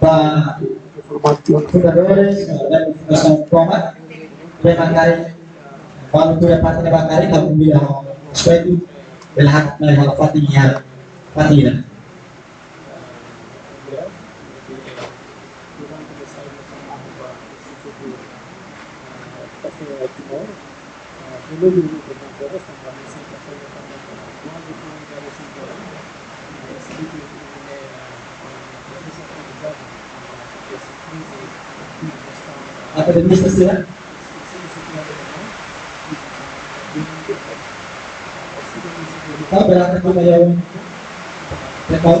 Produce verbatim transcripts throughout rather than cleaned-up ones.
ba fundadores, eh, da fundasaun Tomak, ema karik, ba tuir parte ne'ebé karik, ha'u bele respeitu, bele hak, bele hak fatin ya, fatin. Akademista sira. Tahu berapa nama yang rekor?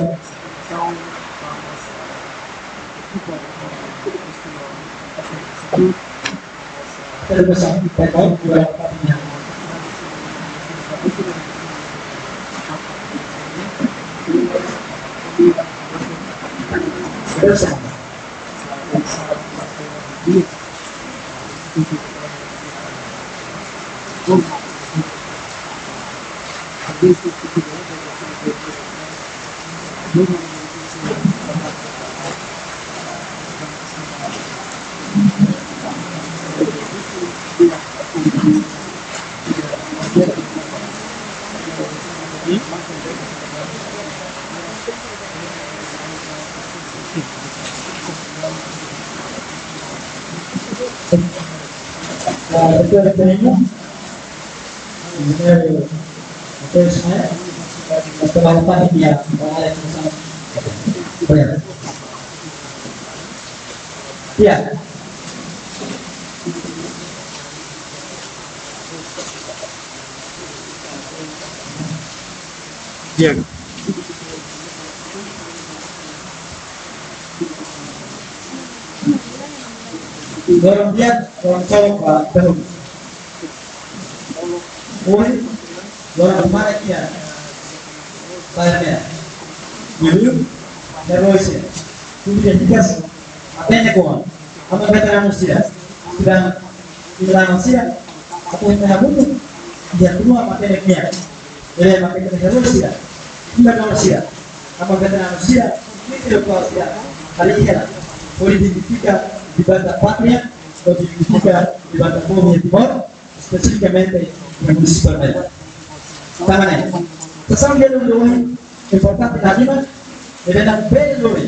Ya. Di'ak. Loron di'ak, loron somak ba ita hotu. Ohin, loron mana kia? Ba ita-nia, ibu, ya, Rosia. Tudo bem, Lucas? Matenek-oan. Aman veteranu sira. Sudah, sudah sira. Atu ita hamutuk iha tua matenek nian. Bele matenek iha Rosia. Sudah, Rosia. Aman veteranu sira. Ini tidak kuat sira. Hari ini lah. Hodi identifika di banda pátria, hodi identifika di banda povu Timor, espesifikamente iha munisípiu Palmeira. Tanba ne'e, sasán di'ak liu ohin, importante nafatin, ne'ebé bele lori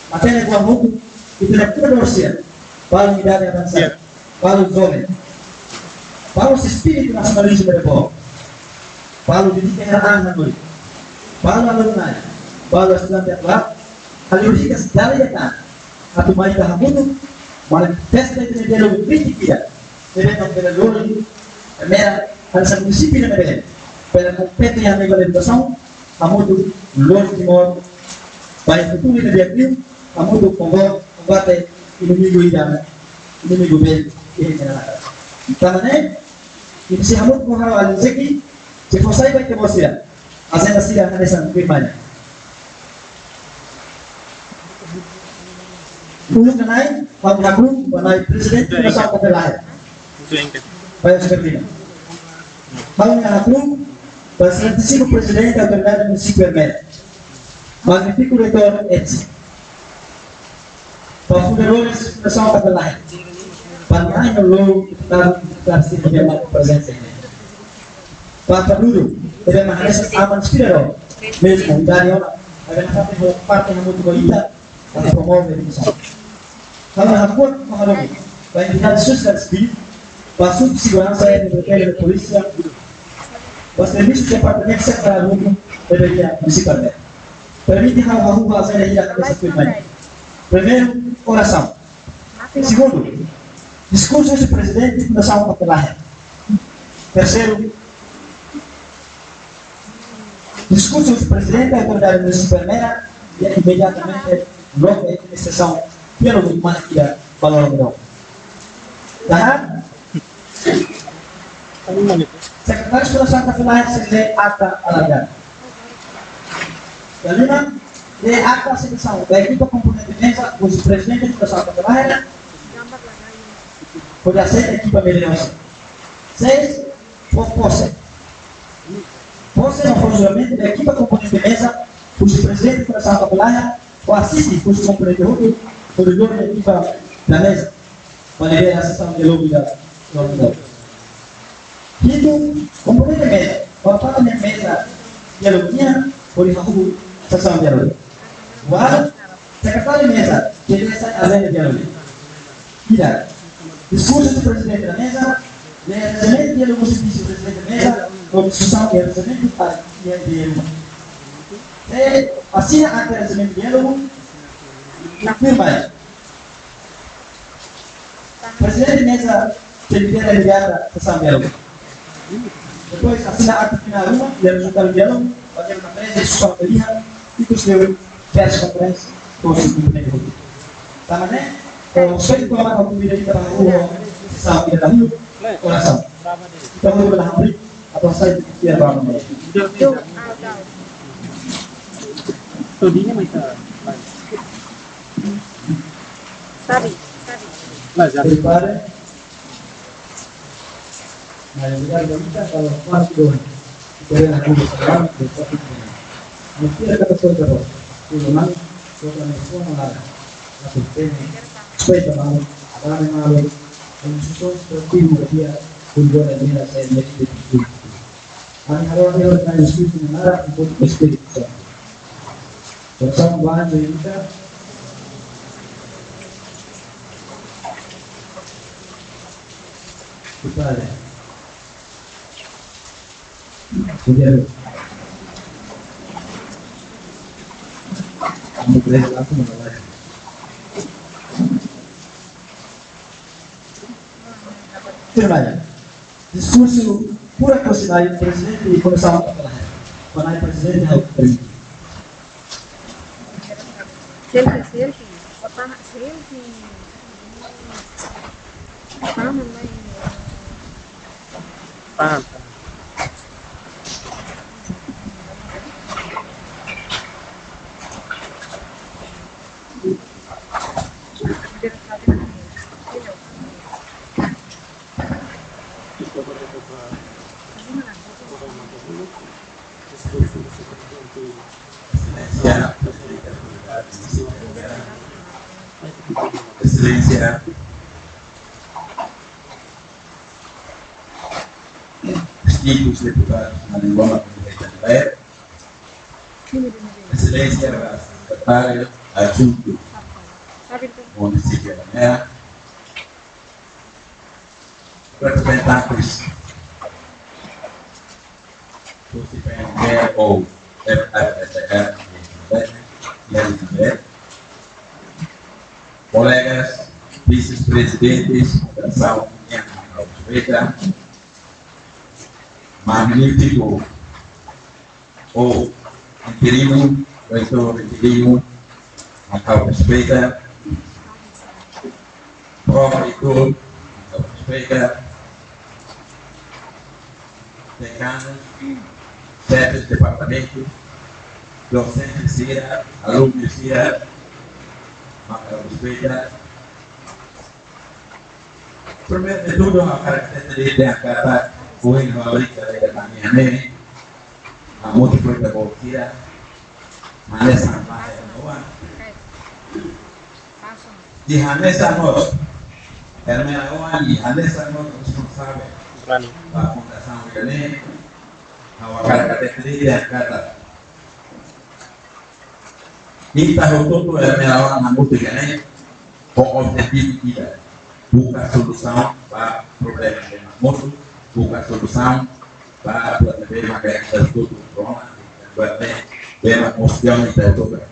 matenek-oan hotu, ita-nia fundadór sira, balu idade avansada, balu joven, balu ho espíritu nasionalizmu ne'ebé boot, balu dedika hela an hanoin, balu alumni, balu estudante atuál, halo hikas dala ida tan, atu mai ita hamutuk, manifesta ita-nia diálogu krítiku ida, ne'ebé mak bele lori, primeiru, hanesan munisípiu ne'ebé bele kompete iha ne'ebé edukasaun, hamutuk lori Timor ba iha futuru ida di'ak liu, hamutuk komba-, kombate inimigu ida, inimigu bele iha ita-nia naran. Tanba ne'e, imi sei hamutuk ho ha'u alin Zeki, sei fó sai ba ita-boot sira. Ajenda sira hanesan tuirmai. Uluk nanain, ha'u hakru'uk ba Na'i Prezidente Fundasaun KAPELAHE, Bai Oscar Lima. Ha'u hakru'uk ba Exelénsia Prezidente Autoridade Munisípiu Ermera, Magnífiku Reitór ETSE, ba fundadores Fundasaun KAPELAHE, ba Na'i Lulu, deputadu, deputada sira ne'ebé mak prezensa iha ne'e. Ba padrudu, ne'ebé mak hanesan aman inspiradór, mezmu idade ona, ne'ebé mak parte, parte hamutuk ho ita, atu promove edukasaun. Ha'u hakru'uk ho hadomi ba entidade sosiál sivíl, ba Subseguransa, M P P, Polísia, ba servisu departamentu setorál hotu ne'ebé iha munisípiu ne'e. Permite ha'u hahú ba ajenda ida hanesan tuirmai. Primeiru, orasaun. Segundu, Diskursu husi Prezidente Fundasaun Papel Aher. Terseiru, diskursu husi Prezidente Autoridade Munisipál Ermera, i imediatamente loke inisiasaun diálogu umanu ida ba loron ne'e. Dahaat, Sekretáriu Fundasaun Papel Aher sei lee ata alargada. Dahaat, lee ata sedisaun ba ekipa komponente meza, husi Prezidente Fundasaun Papel Aher, hodi aseita ekipa meza. Seis, fó pose. Pose no fó juramentu ba ekipa komponente meza, husi Prezidente Fundasaun Papel Aher, ho asiste husi komponente hotu, hodi lori ekipa ba meza, ba lidera sesaun diálogu ida. Hitu, komponente meza, ho parte ne'ebé meza diálogu nian, hodi hahú sesaun diálogu. Walu, sekretáriu meza, sei lee sai ajenda diálogu. Ida, diskursu husi prezidente da meza, lee ajenda diálogu husi vise-prezidente meza, ho diskusaun iha ajenda para iha diálogu. Sei asina ata ajenda diálogu, i firma. Prezidente meza sei lidera imediata sesaun diálogu. Depois, asina ata finál ruma, i rezultadu diálogu, ba ema aprezenta sua peliha, i depois press conference, todos os componentes. Tanba ne'e, ho respeitu ba ema, ha'u konvida ita ba hahú sesaun ida dahuluk, orasaun. Ita hahú bele hamriik, atu hasai fiar ba Aman. Todinha mais tá. Sabe, sabe. Mas já prepara. Mas obrigadu ba ita, kalau kuartu ita rena kudu salam, depois ita rena. Mas tidak kata soal terus. Itu memang kota Meksiko malah satu tema. Supaya kita mau, ada yang mau, yang susah seperti itu dia, kudu ada yang saya jadi itu. Ami harus ada yang diskusi mengarah untuk diskusi. Bersama bahan cerita. Kita ada. Jadi, kamu boleh langsung mulai. Terima kasih. Diskursu pura konsiderai prezidente i komisaun terakhir. Panai prezidente hau terima. Selfie, selfie. Otak selfie. Paham, Mai? Paham, paham. Exelénsia, distintus deputadus, na lingua, Exelénsia, sekretáriu adjuntu munisípiu Ermera, reprezentantes do C P N B ou F F S R, kolega, vise-prezidente, Fundasaun Nian Macaú Desfreta, magnífiku ou interinu, reitór interinu, Macaú Desfreta, pró-reitór, Macaú Desfreta, dekanus, xefes de departamentu, dosente sira, alumnu sira, Macaú Desfreta. Primeiru de tudu, ha'u hakarak hatete dehan katak ohin ha'u abriga ida-ne'e ne'e, hamutuk ho ita-boot sira, hanesan ba Ermera oan. I hanesan mós Ermera oan, i hanesan mós responsavel ba fundasaun ida-ne'e, ha'u hakarak hatete dehan katak ita hotu-hotu Ermera oan hamutuk iha ne'e ho objetivu ida. Buka solusaun ba problema ema hotu, buka solusaun ba buat ne'ebé maka ita hotu-hotu rona, buat ne'ebé mak mós ita hotu-hotu.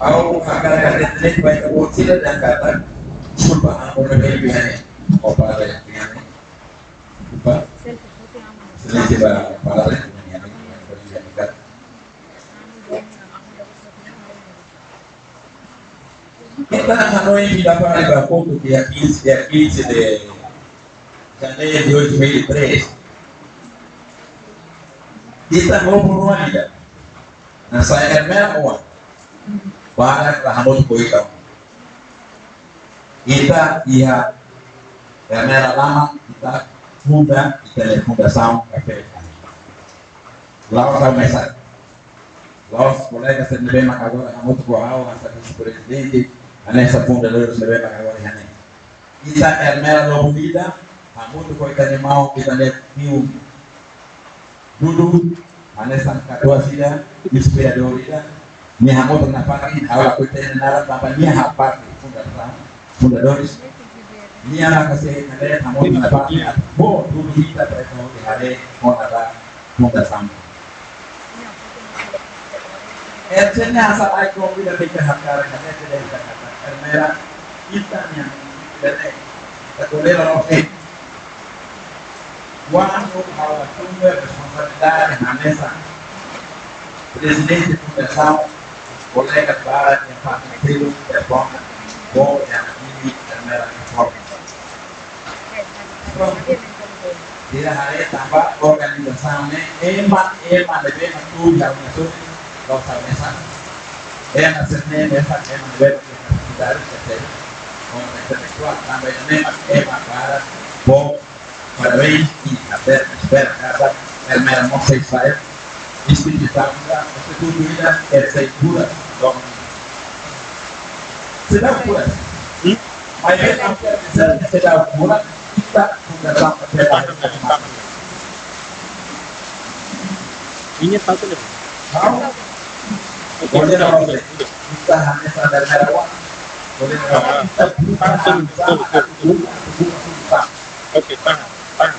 Ha'u hakarak hatete ba ita-boot sira dehan katak, deskulpa, ha'u ne'ebé biasa, ó para, biasa. Deskulpa. Exelénsia ba para, biasa. Ita hanoin ida fali ba pontu dia quinze, dia quinze de janeiro de dois mil e três. Ita lubun rua ida. Hanesan Ermera oan. Barak la hamutuk ho ita. Ita iha Ermera laran, ita funda, ita-nia fundasaun kafé. La'ós ha'u mesak. La'ós kolega sira ne'ebé mak agora hamutuk ho ha'u, hanesan vise-prezidente, hanesan fundadór sira ne'ebé mak agora iha ne'e. Ita Ermera lubun ida, hamutuk ho ita-nia maun, ita-nia tiu Dudu, hanesan katuas ida, inspiradór ida, nia hamutuk nafatin, ha'u lakohi hatene naran tanba nia hamutuk fundasaun, fundadores. Nia maka sei hamutuk nafatin, atu bolu Dudu ita para ita hodi haree ona ba fundasaun. Ita-nia hanesan ai-kór ida, ita hakarak hatete dehan katak Ermera, ita-nia, ita-nia, ita kolega no se. Kuandu ha'u asume responsabilidade hanesan prezidente fundasaun, kolega barak iha parte sira, telefone, bolu iha imi Ermera informa. Prontu. Sira haree tanba organizasaun ne'e, ema, ema ne'ebé mak tuur iha organizasaun, la'ós ha'u mesak. Ema sira-ne'e mesak, ema ne'ebé mak iha kapasidade, se, se, ho intelektuál, tanba ida-ne'e mak ema para, bolu, parabéns, i haber, espera, katak Ermera mós sei sai instituisaun ida, institutu ida, ke sei kura, dok. Seidauk kura. Hmm? Maibé, antes de ser, seidauk kura, ita fundasaun, ita fundasaun. Ini satu nih. Tahu? Boleh, boleh. Ita hanya sadar karawan. Boleh, karawan. Ita bukan, bukan, bukan, bukan. Oke, tahan, tahan.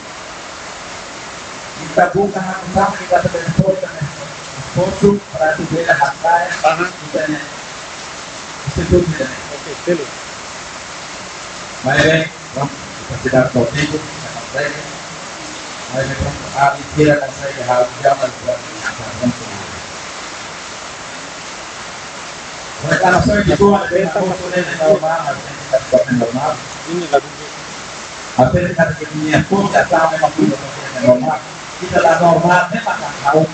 Ita buka hanu sama, ita sudah esforsu, esforsu para atu bele hatene. Tahan. Ita-nia institutu ida-ne'e. Oke, selu. Maibé, prontu, ita seidauk to'o tempu, ita konsege. Maibé, prontu, ami sira konsege halo jama buat yang akan prontu. Reklamasaun de tuan, bem, normál, mas tem que estar normál. Ini lagu. Até que cada que tinha conta, tá, mesma coisa, não tem normal. Ita la normál, mesma coisa, não.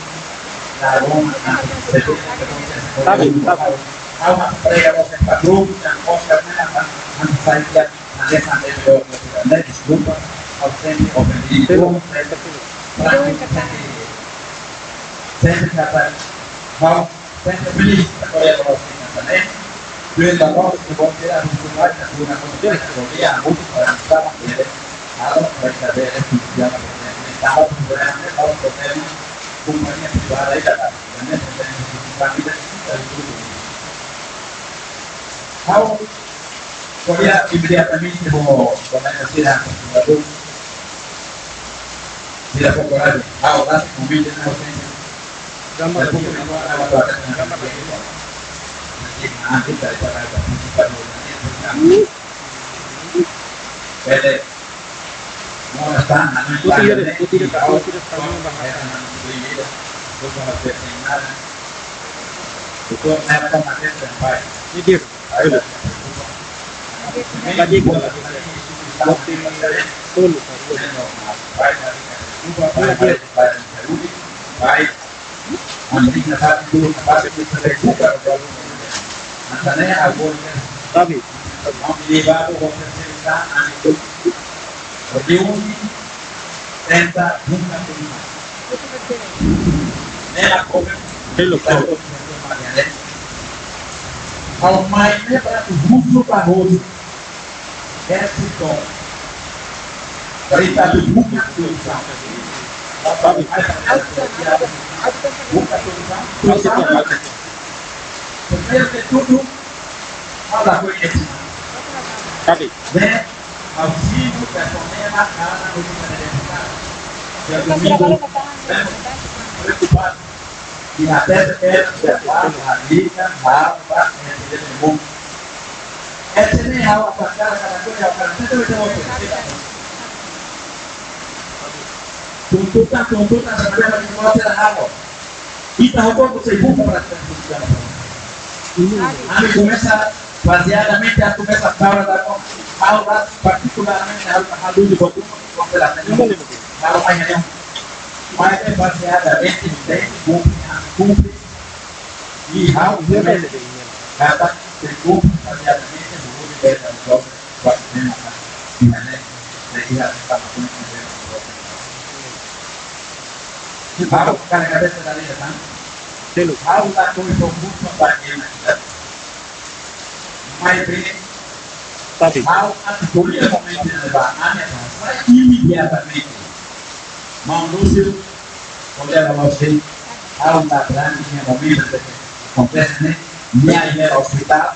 La Roma, não, se vê, se vê, se vê, sabe, sabe. Há uma prega, você está grupo, já mostra, né, a, a, a saída, a letra, né, desculpa, ao sempre ofendido, sempre, sempre, sempre capaz. Vamos. Sempre feliz, agora é para você também. Tuir la loos, se você tirar um pouco mais, a segunda coisa, vai, a segunda, a música, para mostrar, para ver, para saber, é que se chama, para ver, estava com problema, estava com problema, companhia privada, aí já tá, já nem problema, não tem vida, tá tudo. Ha'u ko'alia imediatamente ho kolega sira, fundadór sira, ko'alia, ha'u la kombina ho sente. Gambar lagi, gambar lagi, gambar lagi. Pede. Putih dia, putih dia, putih dia, putih dia. Ini dia. Ayo. Lagi, lagi. Waktu tolu. Lagi, lagi. Baik. Sabe. Reúne, tenta, nunca tem mais. Ne'e la kopi. Hello, hello. Ha'u mai ne'e para atu husu ba hosi. Esse dom. Para ita atu buka solusaun. Buka solusaun. Solusaun. Primeiro de tudo, fala com ele. Sabe. Ne'e, auxílio, personela, cara, no dia de deputado. Dia domingo, né? Preocupado. Iha T T P, T T P, Liga, Lava, N T T P, Bum. Esse nem há o atacar, cada coisa, o cara, você também tem outro. Tuntutan, tuntutan, problema de moto era água. Ita hau to'o sei buka para. Ami komesa bazeadamente, ami komesa taura da, taura particularmente, hau, hau de botu, kontra la. Hau mai hanya. Mas é bazeadamente, tem cumpre, cumpre. E hau, kata, se cumpre bazeadamente, no mundo de Deus, buat ne'e maka, ida-ne'e, ida-ne'e, ha'u, kala kabesa dari datang. Ha'u la koi fokus ba ida-ne'e. Maibé, ha'u atu ko'alia momentu ne'ebá, ami atu hasai imediatamente. Maun Lúcio, kolega Lúcio, ha'u la berani iha momentu ne'ebé akontese ne'e, nia iha ospitál,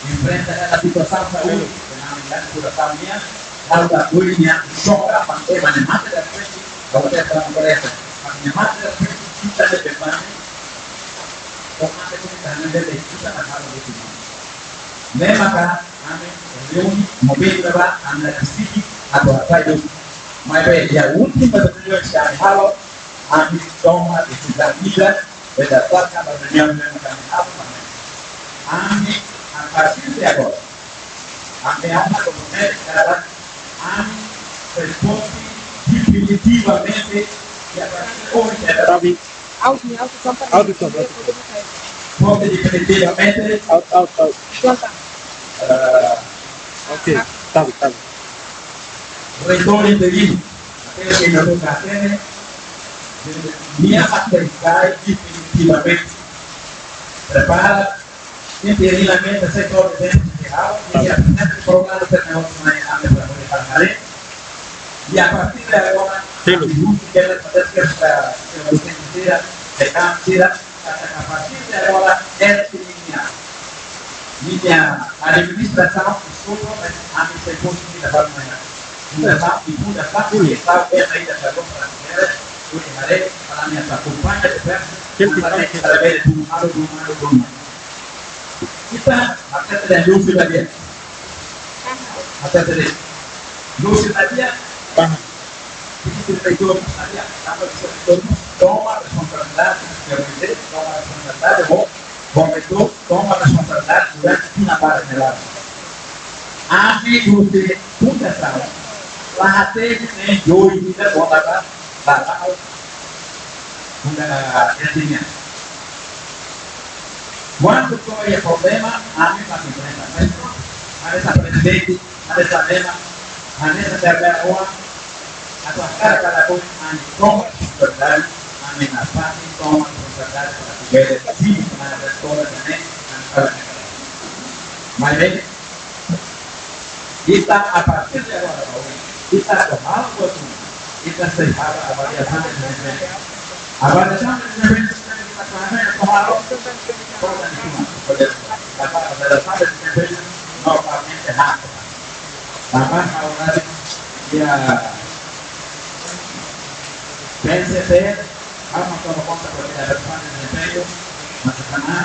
enfrenta hela situasaun saúde, dengan dengan situasaun nian, ha'u la ko'alia, choka, pante, mane mate da frente, ha'u la ko'alia, mane mate da frente, kita de bebane, o mate kita, ha'u la ko'alia, kita na halo de sini. Ne'e maka, ami, reunion, momentu ne'ebá, ami la desidi, atu hasai duni. Maibé, iha última reunion, se halo, ami toma desizaun ida, beda toka ba reunion ne'ebé ami halo, ami, a partir de agora, ami ama kompromete katak ami responde definitivamente, e a partir de hoje, Tabi. Áudio, áudio, só para Áudio, só, áudio, só. Responde definitivamente. Out, out, out. Pronto. Ah, Ok, tabi, tabi. Reitór interino, aquele que ainda não está tendo, minha atenção definitivamente. Prepara interinamente, setor de dentro de geral, e apresenta o programa de negócio na área para poder trabalhar. E a partir de agora, Sim. a pergunta que ela faz, que ela tem que ter, é, é, a partir de agora, é minha, minha administração, desculpa, mas a minha pergunta que ela faz amanhã. Fundasaun, e fundasaun, e tal, é aí da Carlos Brasileira, o Imaré, para a minha acompanha, de perto, Quem que mas também está? Através de um ano, de um ano, de um ano. Ita, até te lembro, filho da minha. Até te lembro. Lúcio da minha. Aham. Toma responsabilidade, toma responsabilidade, o corretor toma responsabilidade durante uma barra de lado. Ami husi fundasaun, la hatene, nem dois, vida boa, tá? Tá, tá. Funda, eh, tinha. Kuandu iha problema, ami mati enfrenta. Mas pronto, ami hanesan prezidente, ami hanesan ema, ami hanesan terbeira oan, atu hakarak kada pun, ami toma responsabilidade, ami nafatin toma responsabilidade para poder simu na escola também, ami para mas bem, ita, a partir de agora, ita atu halo buat duni, ita sei halo avaliasaun de desempeñu. Avaliasaun de desempeñu, ita sei halo, avaliasaun de desempeñu, normalmente, tanba ha'u la iha P N C T, ha'u mak toma konta ba avaliasaun de desempeñu, mas karena,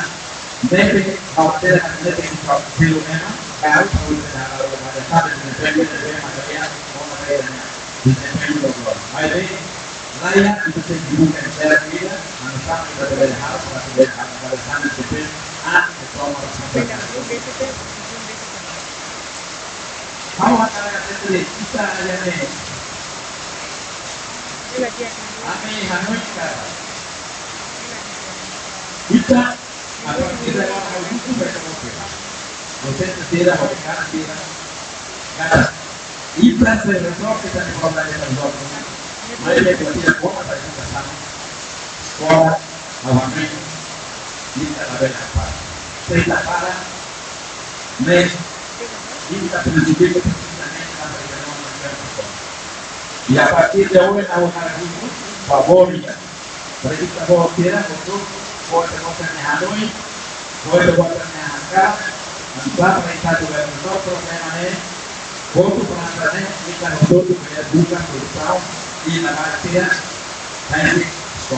ne'ebé, ha'u hatene katak ne'ebé, ha'u selu mema, ha'u, ha'u hatene katak avaliasaun de desempeñu, ne'ebé, mas iha, konta ba desempeñu do gol. Mas, eh, la iha, ita sei buka ida, mas sabe que vai ter errado, para poder avaliasaun de desempeñu, ah, toma responsabilidade. Ha'u hakarak hatete, ita iha ne'e. Ami hanoin katak ita, a partir de agora, ha'u husu ba ita-boot sira. Docente sira, obrigadu sira. Katak ita sei rezolve ita-nia problema, ita rezolve. Mas ita sei buat ida para ita sama. Eskola, novamente, ita labele para. Se ita para, ne'e, ita prejudika precisamente na região da Amazônia. E a partir de hoje, ha'u hakarak husu favór ida. Para ita-boot sira, hotu, hotu, hotu, hotu, hotu, hotu, problema ne'e, hotu, problema ne'e, ita hotu, hotu, buka solusaun, i na base, ne'e, so.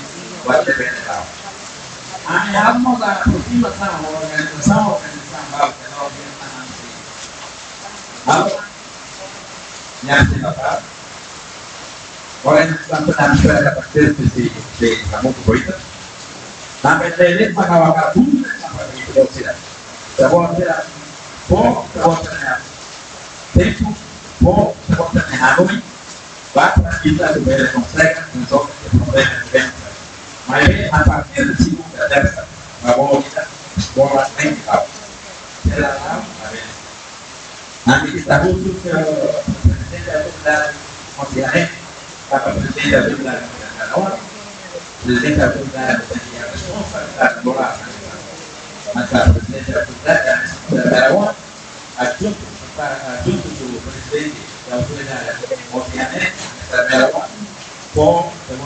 buat depende tau. Ami halo mós aproximasaun, organizasaun, organizasaun, halo, halo, yang sih, Bapak. Oleh sampai dalam suara kata kecil di, di kamu keboitan. Sampai lele pada waktu pun sampai di tidak. Sebuah tidak. Bo, sebuah tidak. Tempo, bo, sebuah tidak. Halo, ba, kita sudah konsep untuk problema de venta. Mas a partir de segunda, terça, ba, bo, kita, bo, la, nem, ba. Será lá, a ver. Ami ita husu ke Prezidente Autoridade Mosianeck, ba Prezidente Autoridade Mosianeck, Prezidente Autoridade Mosianeck, responsabilidade moral, mas ba Prezidente Autoridade Mosianeck, adjuntu, ba adjuntu Prezidente Autoridade Mosianeck, Mera Wan, fó, fó,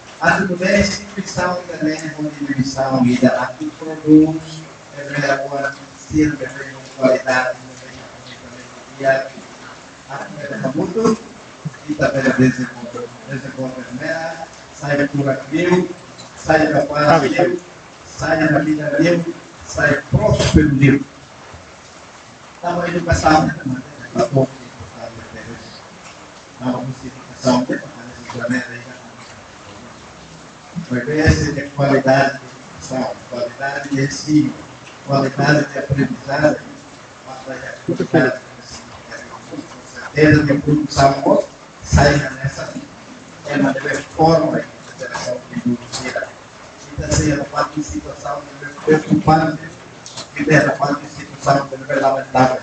Atu nune'e instituisaun ida-ne'e ho nia misaun ida atu prodús, atu realiza sira-nia kualidade, atu ita bele dezenvolve, dezenvolve ne'e, sai furak liu, sai kapás liu, sai na vida liu, sai prósperu liu. Tanba edukasaun ne'e também é importante, tanba edukasaun ne'e, mas essa é a qualidade de educação, qualidade de ensino, qualidade de aprendizagem, mas a qualidade de ensino. Ita-nia produsaun mós sai hanesan ema ne'ebé forma interasaun de indústria. Ita sei iha parte situasaun ne'ebé preokupante, ita iha parte situasaun ne'ebé lamentavel.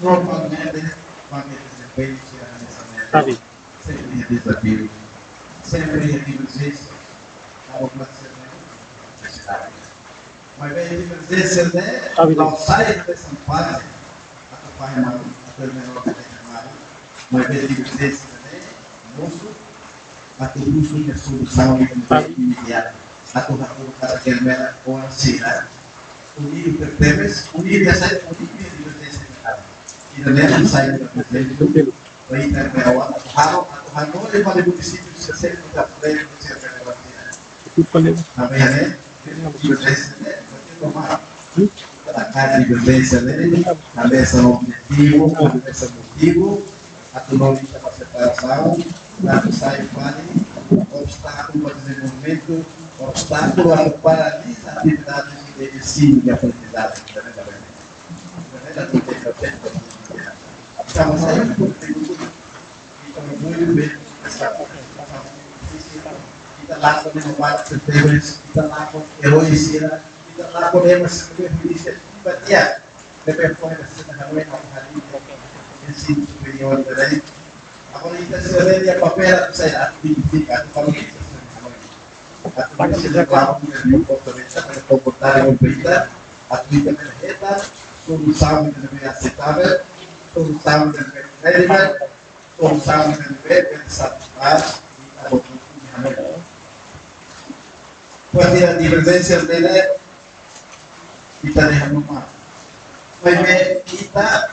Normalmente, parte dezempeñu sira hanesan ne'e. Sabe? Sempre iha dezafiu, sempre iha diverjénsia, a populasaun ne'e, nesesidade. Maibé diverjénsia ne'e, sabe, la'ós sai hanesan parte, atu fahe malu, atu menor ke malu. Maibé diverjénsia ne'e, mosu, atu husu nia solusaun ne'e imediatu. Atu hatudu katak ema ne'e oan sira unidu tebetebes, unidu iha saida, unidu iha diverjénsia ne'e. Ida-ne'e sai ida-ne'e, ba ita-nia oan atu halo, atu halo, e vale munisípiu sesenta por cento. Também, né? Diverjénsia ne'e, ita taka diverjénsia ne'e, hanesan objetivu, hanesan motivu, atu lori ita ba separasaun, atu sai fali obstákulu ba dezenvolvimentu, obstákulu atu paraliza atividades de ensinu e aprendizajen. Estamos aí, ita orgullu, ita ita lakon ema barak tebetebes, ita lakon eroi sira, ita lakon ema sira ne'ebé inisiativa di'ak, ne'ebé foin sira hanoin halo hali ensinu superiór ida-ne'e. Agora ita sira-nia papél atu sai atu identifika, atu valoriza sira hanoin. Atu bele sira klaru nia komportamentu, nia komportamentu ita, atu ita bele hetan solusaun ida ne'ebé aseitavel, solusaun ida ne'ebé kredível, solusaun ida ne'ebé bele satisfás ita hotu nia hanoin. Kuandu iha diverjénsia ne'e, ita dehan uma. Maibé ita,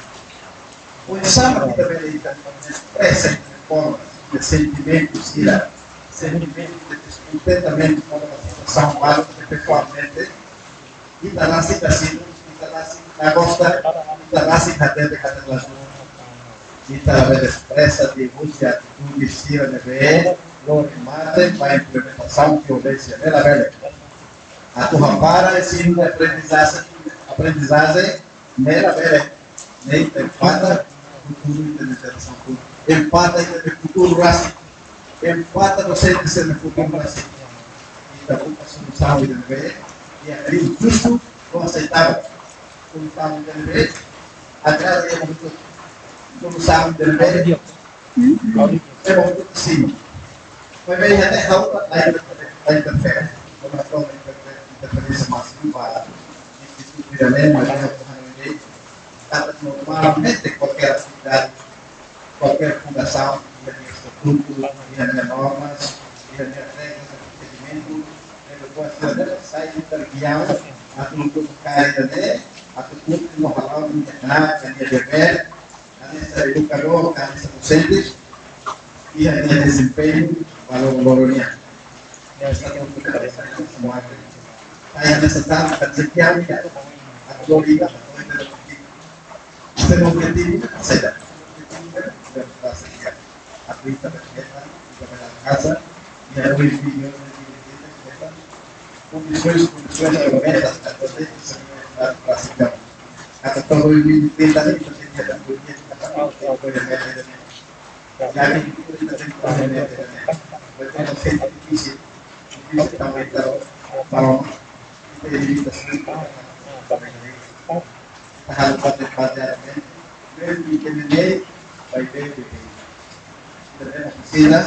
oinsá mak ita bele ita espresa ita-nia forma, ita-nia sentimentu sira, sentimentu de deskontentamentu kona-ba situasaun balu, ita pesoalmente, ita rasik hasidu, ita rasik la gosta, ita rasik hatete katak la gosta. Ita bele espresa liuhusi atitude sira ne'ebé lori mate ba implementasaun violénsia ne'e labele. Atu hapara ensinu de aprendizajen, aprendizajen ne'e labele. Ne'e ita enfrenta futuru ita-nia jerasaun, enfrenta ita-nia futuru rasik, enfrenta dosente sira-nia futuru rasik. Ita buka solusaun ida ne'ebé, iha krim justu no aseitavel. Solusaun ida ne'ebé agrada ema hotu. Solusaun ida ne'ebé, ema hotu simu. Maibé iha ne'e ha'u la interfere, la interfere, la interfere, interferénsia másimu ba institutu ida-ne'e, maibé ha'u hanoin de'it katak normalmente kualkér atividade, kualkér fundasaun, iha nia estatutu, iha nia normas, iha nia regras de prosedimentu, e depois ida-ne'e sai intergiaun, atu nutuk kaer ida-ne'e, atu kumpre no hala'o nia hak, nia devér, hanesan edukadór, hanesan dosente, iha nia dezempeñu ba loroloron nian. Nia estatutu hanesan ita semua. Sai hanesan ita, hanesan ita, atu lori ita, atu lori ita. Ita-nia objetivu, saida? Objetivu, ita bele sai, atu ita bele hetan, ita bele alkansa, iha dois milhões de ita bele hetan kondisoens, kondisoens, metas, atu ita bele sai, atu ita bele hetan, ita bele hetan, ita bele hetan. Jadi, ita tenke fazer, né? Vai ter que ser difícil. Difícil também, tá? Para uma entrevista, assim, tá? Tá bem, né? Tá errado, pode ter que fazer, né? Mesmo que ele nem vai ver, que tem. Precisa.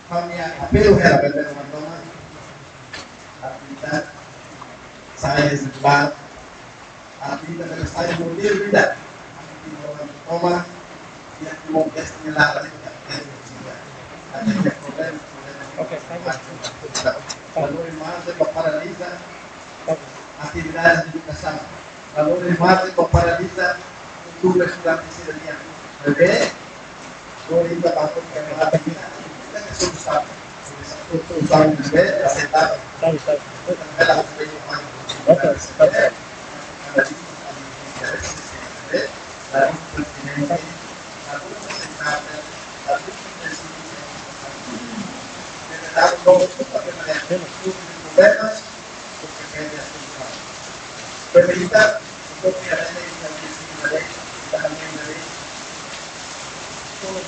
Família, apelo, ela vai ter uma dona. Atividade. Sai, exemplar. Atu ita bele sai modelu ida. Atu ita bele toma, atu ita bele testi nia laran ida. Atu ita problema, problema. Oke, sai. Valór ida ba paralisa atividade de edukasaun. Valór ida ba paralisa kultura estudante sira-nian. Bebé, Oke, oke.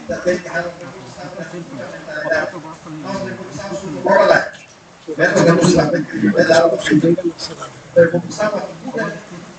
ita tenke halo revolusaun, revolusaun, revolusaun, revolusaun, revolusaun, revolusaun, revolusaun,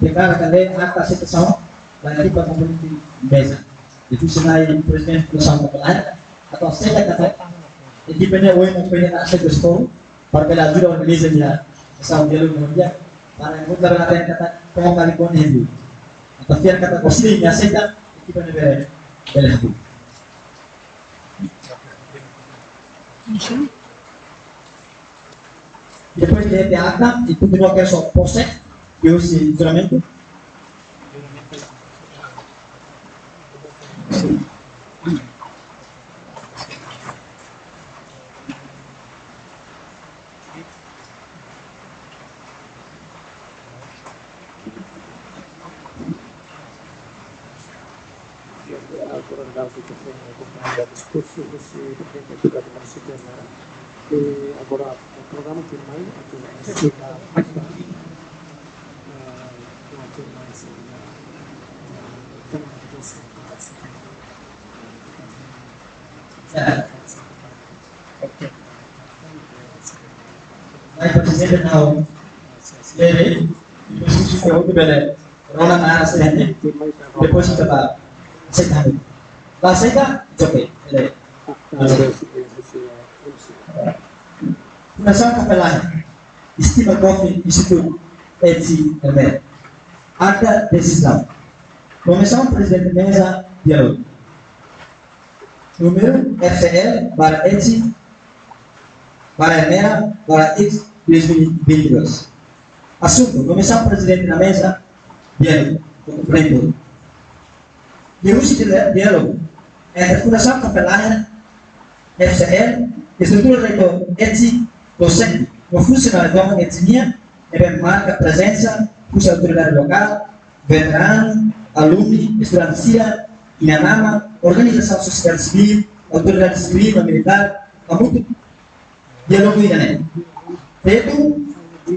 Deklara katak ata aseitasaun ba ekipa komponente meza. Entaun, se prezidente Fundasaun Kapelahe, entaun aseita katak ekipa ne'e ohin mak pene na aseita esporu, para bele ajuda organiza nia sesiaun diálogu mundiál, para enkontra la tenta katak toma kali kone hendu. Entaun fiar katak kosiri nia aseita, ekipa ne'e bele, bele hapus. Depois de, de ata, e kontinua ke so pose, e husi juramentu. Agora, dá o que tem, acompanha o discurso desse presidente da Câmara Suprema. E agora, o programa tem mais, tem mais, tem mais, ah, tem mais, ah, tem mais, ah, Ok. Mai, prezidente, ha'u lere, depois se for outro bele, rola na área, se depois se trabalha. Aseita ha'u. La aseita, it's ok. Ele. Fundasaun Kapelahe estima Kofi Institutu Etsi Ermera. Ata desizaun. Nomeasaun prezidente meza diálogu. Númeru F C L barra Etsi barra Ermera barra X dois mil e vinte e dois. Asuntu: nomeasaun prezidente na meza diálogu. Komponente. Liuhusi dia-, diálogu entre Fundasaun Kapelahe, F C L, estrutura Reitór Etsi, dosente no funsionáriu ruma Etsi nian, ne'ebé marka prezensa husi autoridade lokál, veteranu, alumni, estudante sira, inan-aman, organizasaun sosiál sivíl, autoridade sivíl no militár, hamutuk diálogu ida-ne'e. Feto,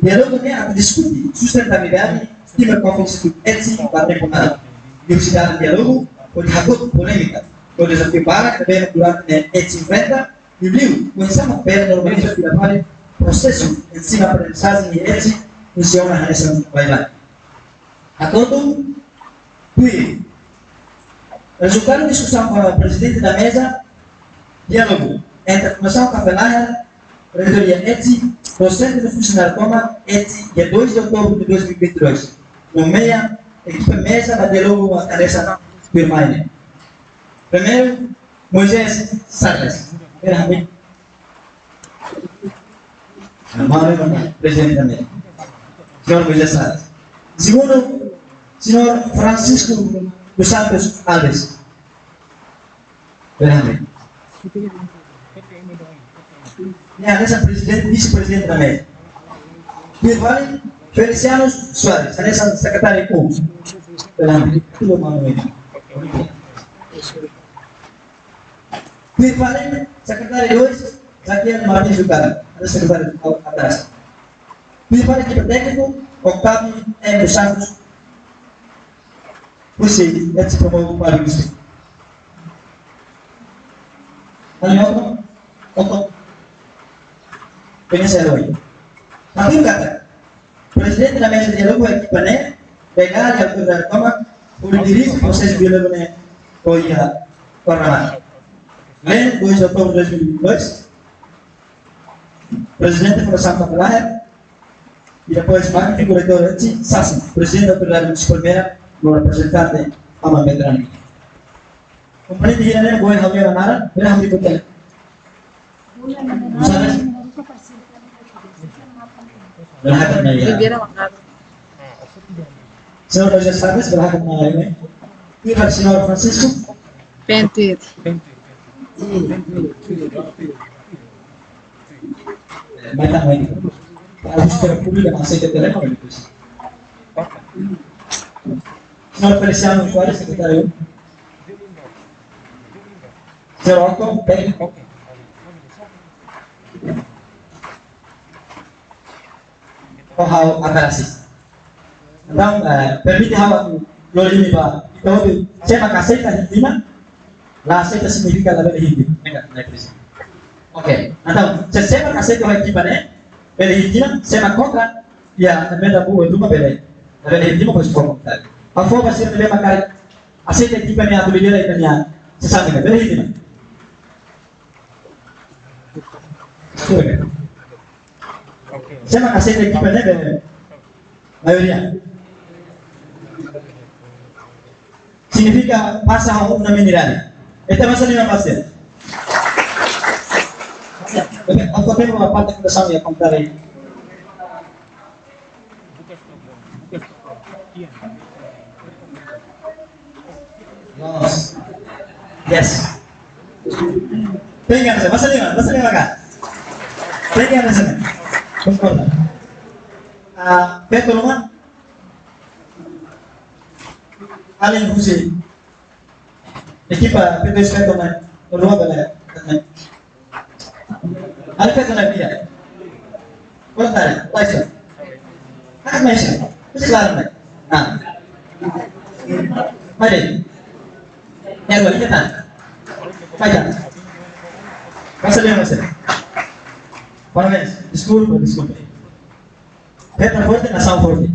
diálogu ne'e atu diskute sustentabilidade, estima Kofi Institutu Etsi ba tempu atu. Liuhusi diálogu, hodi hakotu polémika, hodi dezafiu barak ne'ebé durante ne'e Etsi enfrenta, liuliu oinsá mak bele normaliza fila fali prosesu ensinu-aprendizajen iha Etsi, funsiona hanesan baibain. Hato'o tuir rezultadu diskusaun ho prezidente da meza, diálogu entre Fundasaun Kapelahe, Reitoria Etsi, dosente no funsionáriu ruma Etsi, dia dois de outubro de dois mil e vinte e dois. Nomeia ekipa meza ba diálogu hanesan tuirmai ne'e. Primeiru, Moisés Sarles. Era amigo. Amado hermano, prezidente também. Señór Moisés Sarles. Segundu, señór Francisco dos Santos Alves. Prezidente. Ya, hanesan prezidente, vise-prezidente também. Tuir fali, Feliciano Soares, hanesan sekretáriu U. Prezidente. Tudo mal, né? Tuir fali, sekretáriu dois, Zakiel Martins Dutra, hanesan sekretáriu atrás. Tuir fali, ekipa tékniku, Octavio M dos Santos, husi Etsi Promove Public School. Alin outro? Outro? Pensa loi. Tapi kata, Prezidente da Meza Diálogu iha ekipa ne'e, legal, ya, autoridade tomak, hodi dirije prosesu diálogu ne'e, ho iha Parlamentu. Em dois de outubro de dois mil e vinte e dois, Prezidente Fundasaun Tabu Lahir, e depois Magnífiku Reitór Eci Sassi, Prezidente da Autoridade Munisipál Merak, no reprezentante Aman Veteranu. Komponente hira ne'e, boy, ha'u-nia naran, bele ha'u-nia kutele. Sabes? Bele hakat mai, ya. Señór José Sabes, bele hakat mai, ya. Iha Señór Francisco. Pente. Eh, mai tan mai. Para a esfera pública, mas sei que telefone, depois. Señór Feliciano Soares, sekretáriu. Señór Otto, tékniku. Ho ha'u Atarasi. Entaun, eh, permite ha'u atu lori imi ba, ita hotu, se ema ka aseita hili tinan, la aseita signifika labele hili tinan. Nega, nega, please. Oke, entaun, se, se ema ka aseita hili tinan, eh, bele hili tinan, se ema kontra, ya, emenda buat duma bele, labele hili tinan, pois, kontra. Ha'u fó ba sira ne'ebé mak aseita ekipa ne'e atu lidera ekipa ne'e, se sabe, bele hili tinan. Tudo bem. Se ema ka aseita ekipa ne'e, bele. Maioria. Signifika pasa ho unanimidade. Ita basa lima pasti. Oke, ha'u tenke ba parte ke sana ya, kontari. Yes. Yes. Tenke, basa lima, basa lima ka? Tenke, basa lima. Konkorda. Ah, Pedro Roman. Alin Hussein. Ekipa P T S P toman, rua bele. Alin Hussein na dia. Kontari, laisa. Ah, laisa. Mesti larang, ah. Mari. Ya, boleh kita. Baik. Basa lima, basa. Parabéns. Deskulpa, deskulpa. Petra forte, nasaun forte.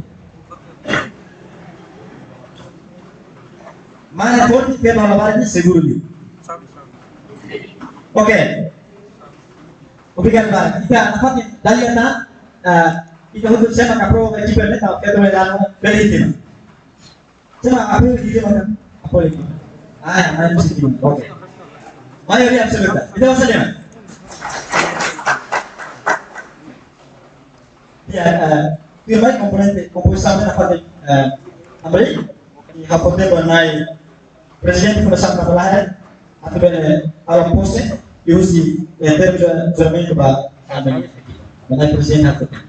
Mana forte, petra labaran seguru liu. Oke. Obrigadu, ba. Ita, nafatin, dala ida tan, ah, ita hotu se ema ka aprova ekipa ne'e, ita, petra labaran, bele hili tinan. Cuma apa yang dia makan? Apa lagi? Ah, yang lain mesti gimana? Oke. Maioria absoluta. Ita basa lima. Ya, eh, tuirmai komponente, kompozisaun ne'e nafatin, eh, hamriik, i ha'u fó tempu ba Na'i Prezidente Fundasaun Tabu Lahir, atu bele halo pose, i husi, eh, termu juramentu ba, ba Na'i Prezidente ha'u fó tempu.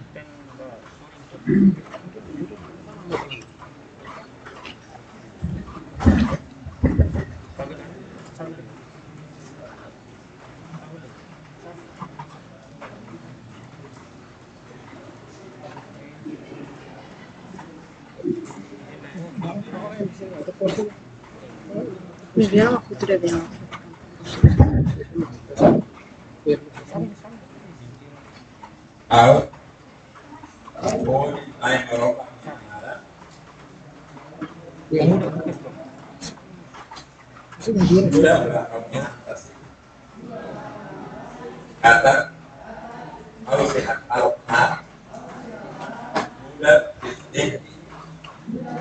Ha'u, ha'u hodi Na'i Maromak nia naran. Jura ba ha'u-nia tasi. Katak, ha'u sei hakarak nu'udar Prezidente no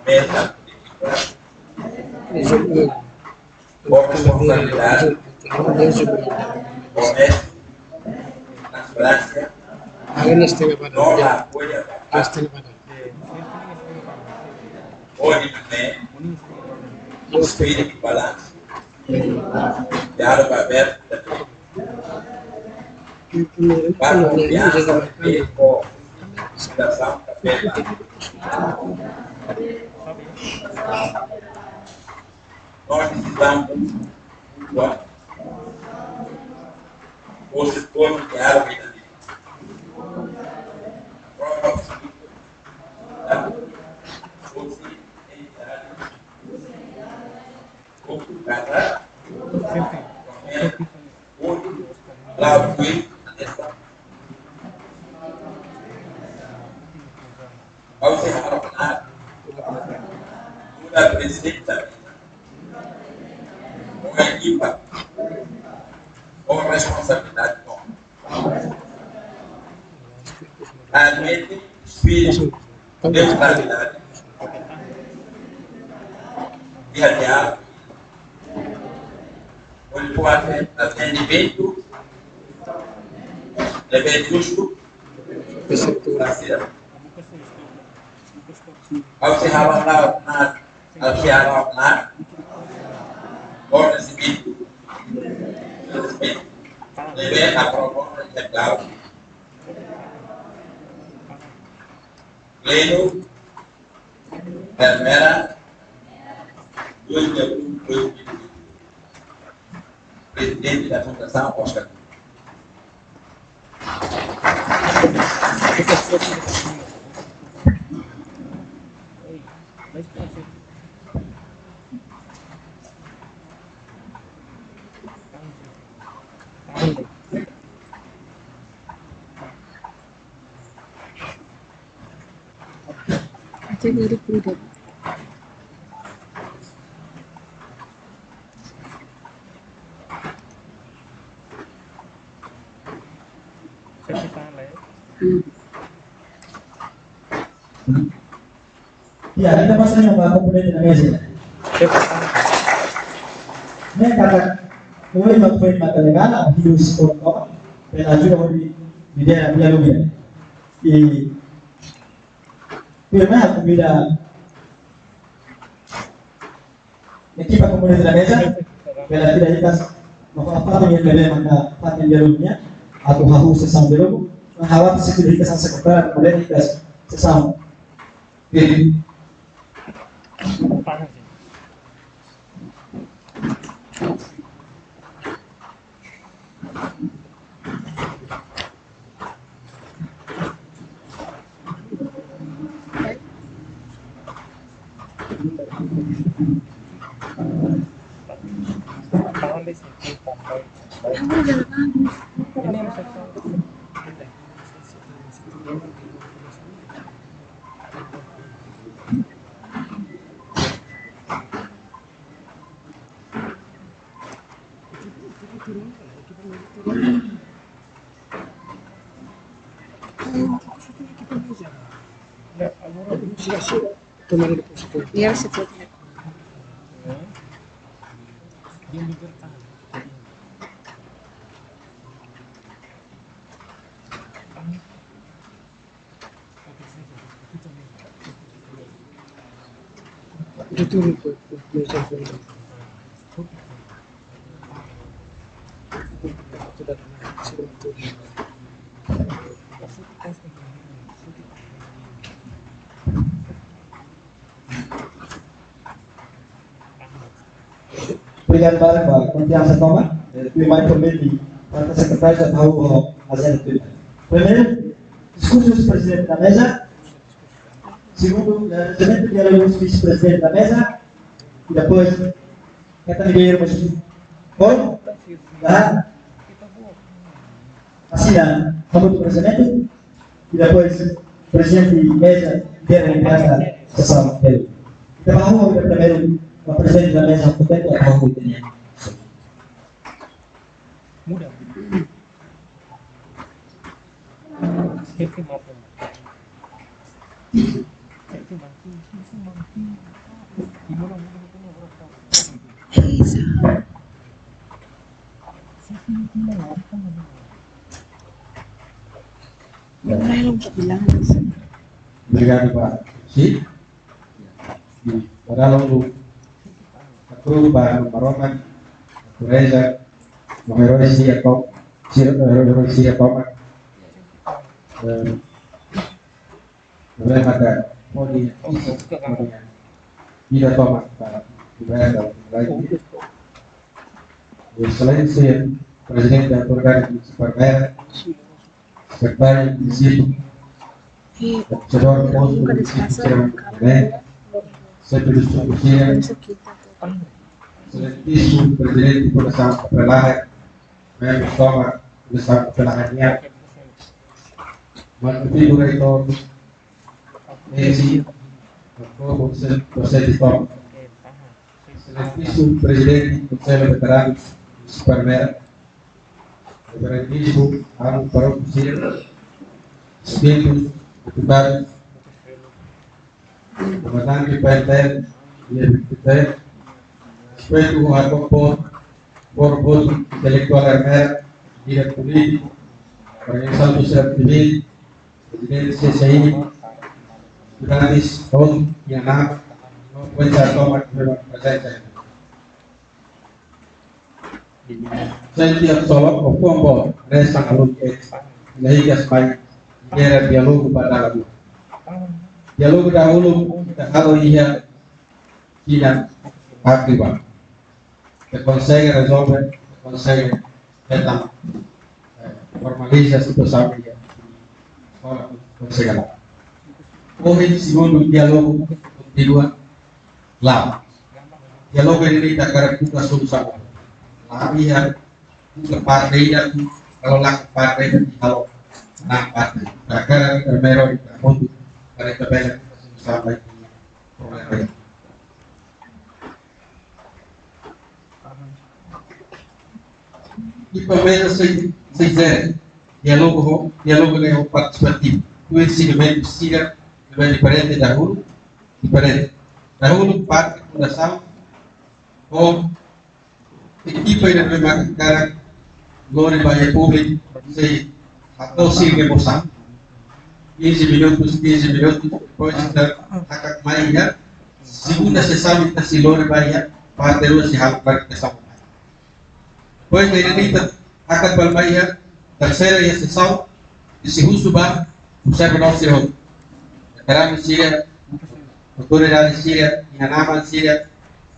Meza Diálogu. Ho responsabilidade, honestu, transparénsia, no apoia ba hodi nune'e, ho espíritu balansu, diálogu abertu, ba konfiansa, respeito, kooperasaun, kapela. Nós precisamos cultuar o setor de água e da prova absoluta. Fosse entidade, ou cada, ou, claro, foi, atenção. Muda presidente, muda ekipa, ho responsabilidade, realmente espíritu de qualidade, diálogo, olhar para o atendimentu, dever justu, estrutura. Ao se halo na, na, ao se halo na, por respeito, respeito, deve aprovar e tal. Pleno, Palmeira, dois de agosto de dois mil e vinte. Presidente da Fundação Oscar. Até agora, por exemplo. Ya, ita pasa yang ba komponente na meza. Ne'e katak, oi, mak foi mata legana, hiu sport ko, pela ajuda hodi lidera diálogu. I, primeiro, komida ekipa komponente na meza, pela tira hikas, no fa fatin yang bele manda fatin diálogu nian, atu hahú sesaun diálogu, no hawat se tira hikas sekretáriu, komponente hikas sesaun. Oke. Ya, se puede. Obrigadu barak ba konfiansa tomak. Eh, tuirmai promete para sekretáriu atu hahú ho ajenda tuirmai. Primeiru, diskursu prezidente da meza. Segundu, eh, lançamentu diálogu vise-prezidente da meza. I depois, keta ni ber mas bom, tá? Asina, hamutuk lançamentu. I depois, prezidente meza, lidera, lidera sesaun dele. Entaun, vamos ouvir primeiro o presidente da meza, portanto, a Rui Daniel. Muda. Obrigadu, Pak. Sim. Ora, logo, atu ba Maromak, atu reza, no herói sira to, sira, herói sira tomak. Eh, problema da podi, podi, ida tomak, para, para, para, Exelénsia Prezidente da Autoridade Munisipál Palmeira, Sekretáriu Munisípiu, Administradór Postu Munisípiu Sira, né? Xefe dos Postu Sira, Exelénsia Prezidente Fundasaun Papelahe, membru tomak Fundasaun Papelahe nian, Manu Figu Reitór, Esse, o Conselho, Conselho de Tom. Excelentíssimo Presidente do Conselho Veterano, Supermera, Reverendíssimo Aaron Parroco Sira, distintos deputados, comandante P N T L e P T L, respeito ao corpo, corpo intelectual armera, líder político, organização sociedade civil, presidente C C I, estudantes, todos, e a NAP, não pode ser toma presença. Senti absolut o kombo resta alun es na higas mai gera diálogu ba dala dua. Diálogu dahuluk ita halo iha sira aktiva. Ita konsege rezolve, ita konsege hetan, eh, formaliza situasaun iha eskola, konsege la. Ohin segundu diálogu kontinua la. Diálogu ne'e ita hakarak buka solusaun. La iha buka parte ida, kalau la parte ida, kalau la parte. Ita hakarak primeiru ita hamutuk para ita bele buka solusaun ba problema ida. I palmeiras sei, sei dizer, diálogu, diálogu ne'e partisipativu. Tuir segmentu sira, ne'ebé diferente dahuluk, diferente. Dahuluk parte fundasaun, ho ekipa ida ne'ebé mak hakarak lori ba iha públiku, sei hato'o sira-nia emosaun. Quinze minutos, quinze minutos, depois ita hakat mai iha segunda sesaun ita sei lori ba iha parte rua sei halo klarifikasaun. Depois de ita hakat ba iha terseira iha sesaun, ita sei husu ba observadór sira hotu. Veteranu sira, autoridade sira, inan-aman sira,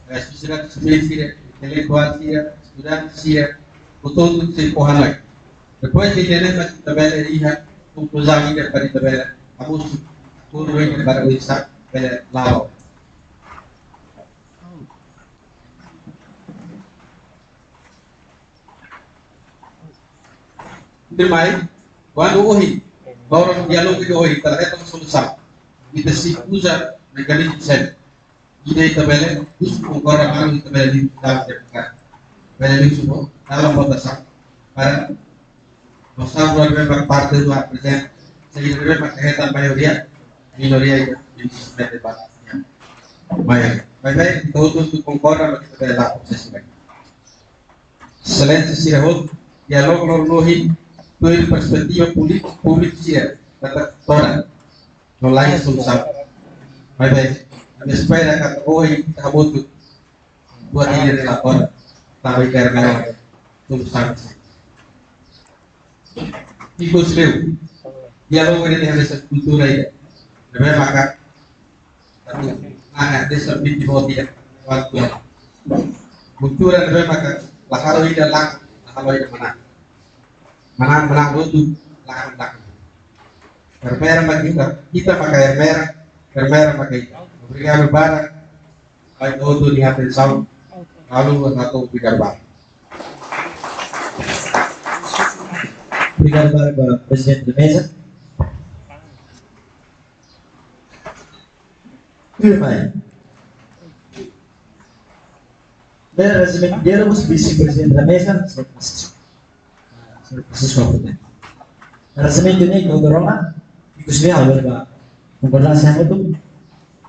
eh, sosiedade sivíl sira, intelektuál sira, estudante sira, hotu-hotu sei fó hanoin. Depois de ita-nia mak ita bele iha konkluzaun ida para ita bele hamosu akordu ida para oinsá bele la'o. Tuirmai, kuandu ohin, loron diálogu de ohin, ita la hetan solusaun. Ita sei uza mekanizmu seluk. Ida ita bele, husu konkorda malu ita bele liu dalan demokrasia. Bele liu subo, dalan votasaun. Para votasaun rua ne'ebé mak parte rua apresenta. Se ida ne'ebé mak hetan maioria, minoria ida, ida sei mete ba maioria. Maibé, ita hotu-hotu konkorda, maibé ita bele la'o prosesu ne'e. Exelénsia sira hotu, diálogu loron ohin, tuir perspetiva públiku, públiku sira, katak todan, no laiha solusaun. Maibé, ami espera katak ohin, ita hamutuk, buat ida ne'e la todan, tanba ita haree solusaun. Ikus liu, diálogu ne'e hanesan kultura ida. Ne'ebé maka, atu, ah, hanesan biti boti ida. Waktu. Kultura ne'ebé maka, la halo ida lakan, la halo ida manán. Manán, manán hotu, lakan, lakan. Ermera maka ita, ita maka ermera, ermera maka ita. Obrigadu barak. Bai todo di atensaun. Lalu, atu obrigadu barak. Obrigadu barak ba Prezidente da Meza. Tuirmai. Bele, agradesimentu di'ak ba Vise-Prezidente da Meza, Señór Francisco. Señór Francisco Albuquerque. Agradesimentu ne'e, Doutór Roma, ikus liu ha'u ba konkordánsia hotu,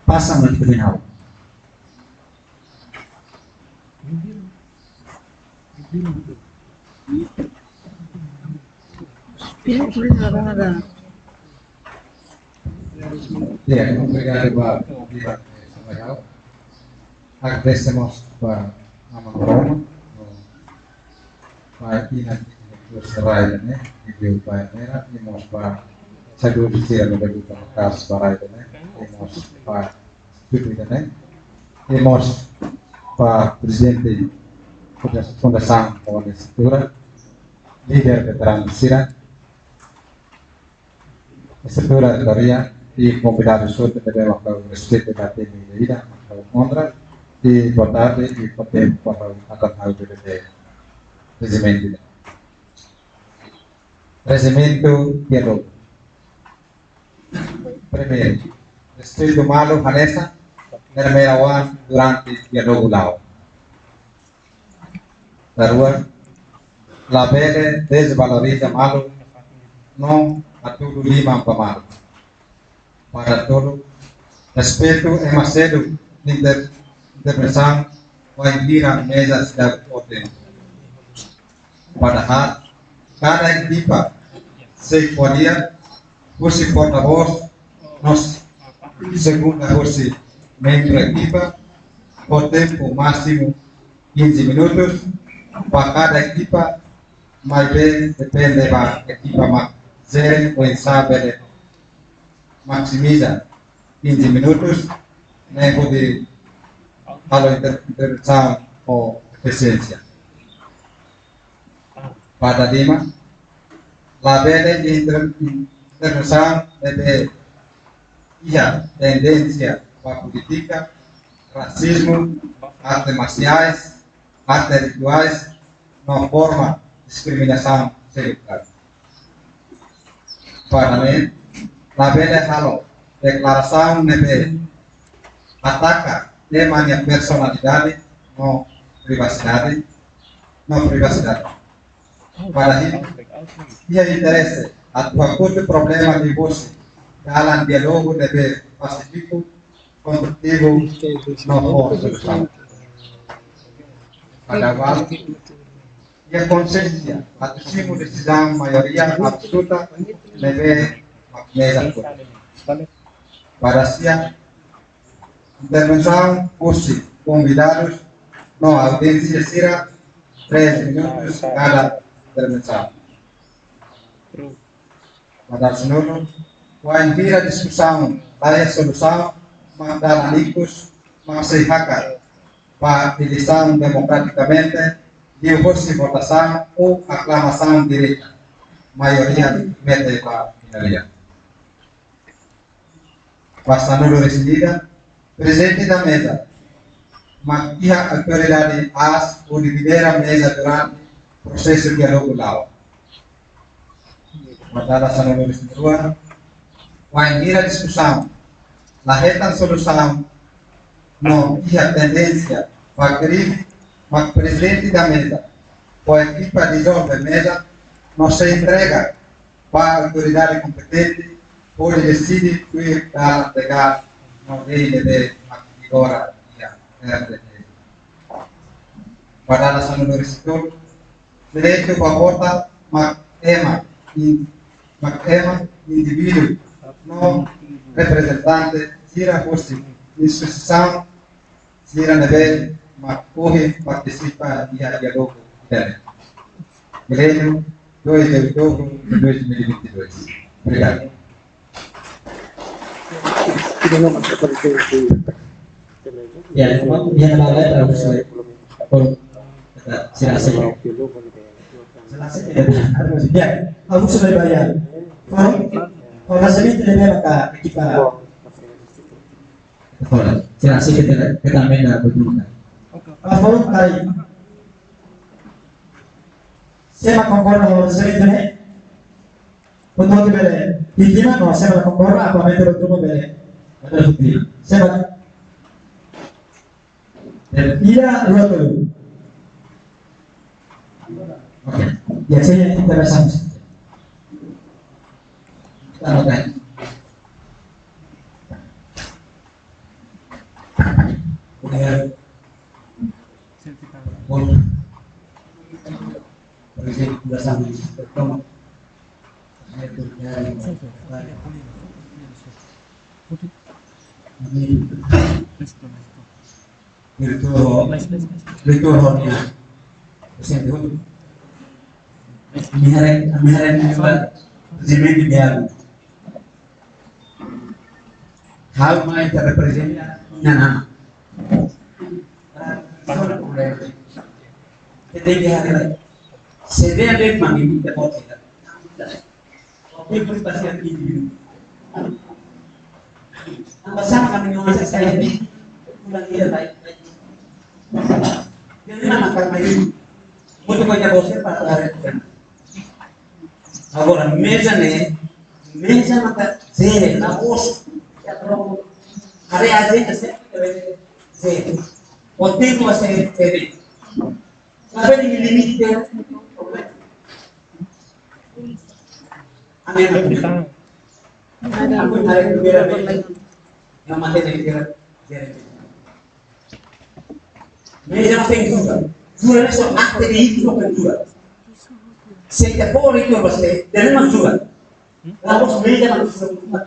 pasa mai ke final. Ya, obrigadu ba, ba, ba, agradesemos ba Aman Roma, ba inan, ba rai ne'e, ba ermera, i mós ba saúde sira ne'ebé buka kas ba rai ne'e, i mós ba Júpiter ne'e, i mós ba prezidente Fundasaun Fundasaun Estrutura, líder veteranu sira, estrutura de Korea, i konvidadu sira ne'ebé maka respeitu ba temi ida, maka onra, i boa tarde, i boa tempu para atan ha'u bele rezimentu. Rezimentu diálogu. Primeiru, respeitu malu hanesan ne'ebé mak durante diálogu la'o. Daruak, labele dezvaloriza malu, no hatudu liman ba malu. Para tolu, respeitu ema seluk inter-, intervensaun wainhira meza seidauk fó tempu. Para haat, kada ekipa sei ko'alia husi portavós no segunda husi membru ekipa, ho tempu másimu quinze minutos ba kada ekipa, maibé depende ba ekipa mak jere oinsá bele maksimiza quinze minutos ne'e hodi halo inter-, intervensaun ho efisiénsia. Para lima, labele inter-, intervensaun ne'ebé iha tendénsia ba polítika, rasizmu, arte marsiais, arte rituais, no forma diskriminasaun seluk. Para neen, labele halo deklarasaun ne'ebé ataka ema nia personalidade no privasidade, no privasidade. Para iha interese atu hakotu problema liuhusi dalan diálogu ne'ebé pasífiku, konstrutivu, no ho solusaun. Para ualu, iha konsiénsia atu simu desizaun maioria absoluta ne'ebé mak meza kotu. Para sia, intervensaun husi konvidadus no audiénsia sira, três minutos kada intervensaun. Para sanulu, wainhira diskusaun la iha solusaun, mak dalan ikus mak sei hakat ba eleisaun demokratikamente, liuhusi votasaun ou aklamasaun direta, maioria mete ba minoria. Para sanulu-resin-ida, prezidente da meza mak iha autoridade aas hodi lidera meza durante prosesu diálogu la'o. Para sanulu-resin-rua, wainhira diskusaun la hetan solusaun no iha tendénsia ba krize, mak prezidente da meza ho ekipa dizolve meza no sei entrega ba autoridade kompetente hodi deside tuir dalan legál no lei ne'ebé mak vigora iha R D T. Para sanulu-resin-tolu, direitu ba vota mak ema in-, mak ema indivíduu no reprezentante sira husi instituisaun sira ne'ebé mak ohin partisipa iha diálogu ida-ne'e. Milêniu, dois de outubro de dois mil e vinte e dois. Obrigadu. Ya, vamos, ya, vamos, ya, vamos, por, sira sei. Ya, vamos, sudah bayar. Por, por hasil itu dia maka kita. Ora, sira sei ke te-, ke também dá cultura. Para forum tadi. Sé mak konkorda ho rezultadu ne'e? Pontu bele. Vítima no sé mak konkorda apa mente rezultadu bele. Ada vítima. Sé mak. Ida, dua, tolu. Oke. Ya, saya intervensaun. Kita mau tanya. Obrigadu. Bom, por exemplo, da São Luís, toma. Diretór, diretór, Rony, presente, Rony. Mihare, mihare, mihare, presente, diálogu. Ha'u mai ita reprezenta nia naran. Para resolve problema. Ita tenke haree. Se dia de mani ita pode. Oke, pun pasti akan individu. Tanba sá kami nyoman saya ini. Pulang dia baik. Jadi nama karena ini. Mutu ko ja bose para haree. Agora, meza ne'e, meza maka jere, la'ós Ya, pero haree ajenda sempre zero. Kontinua sempre zero. Sabe de limite. Amin. Aku hari primeira vez yang mati dari kira. Meja masih juga. Jura ni so akte de itu bukan jura. Sehingga por itu pasti dan memang jura. Lalu meja masih juga.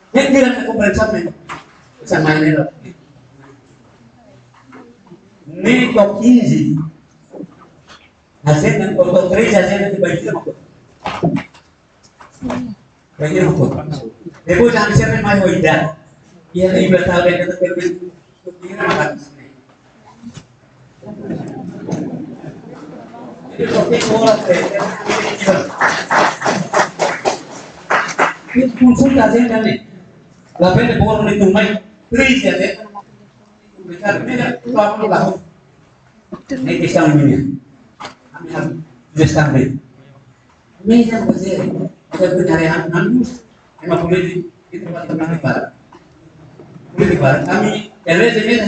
Ne'e bilang ke komprensamen. Sama ini loh. Ne'e tok quinze. Hasilnya untuk três hasilnya itu banjir. Banjir apa? Depois jangan siapa yang main waida. Ia lebih tahu dari kata termin. Kira makan sini. Jadi, oke, orang, eh, eh, eh, eh. Ini konsulta aja kan nih. Lah, bende boro ni tumai, please ya, eh. Bicara, ini kan, itu apa lu tahu? Ini kisah ini. Kami harus tulis kami. Meja masih, ada pencarian, anu, emang politik, itu pasti politik barat. Politik barat, kami, ya, meja, meja.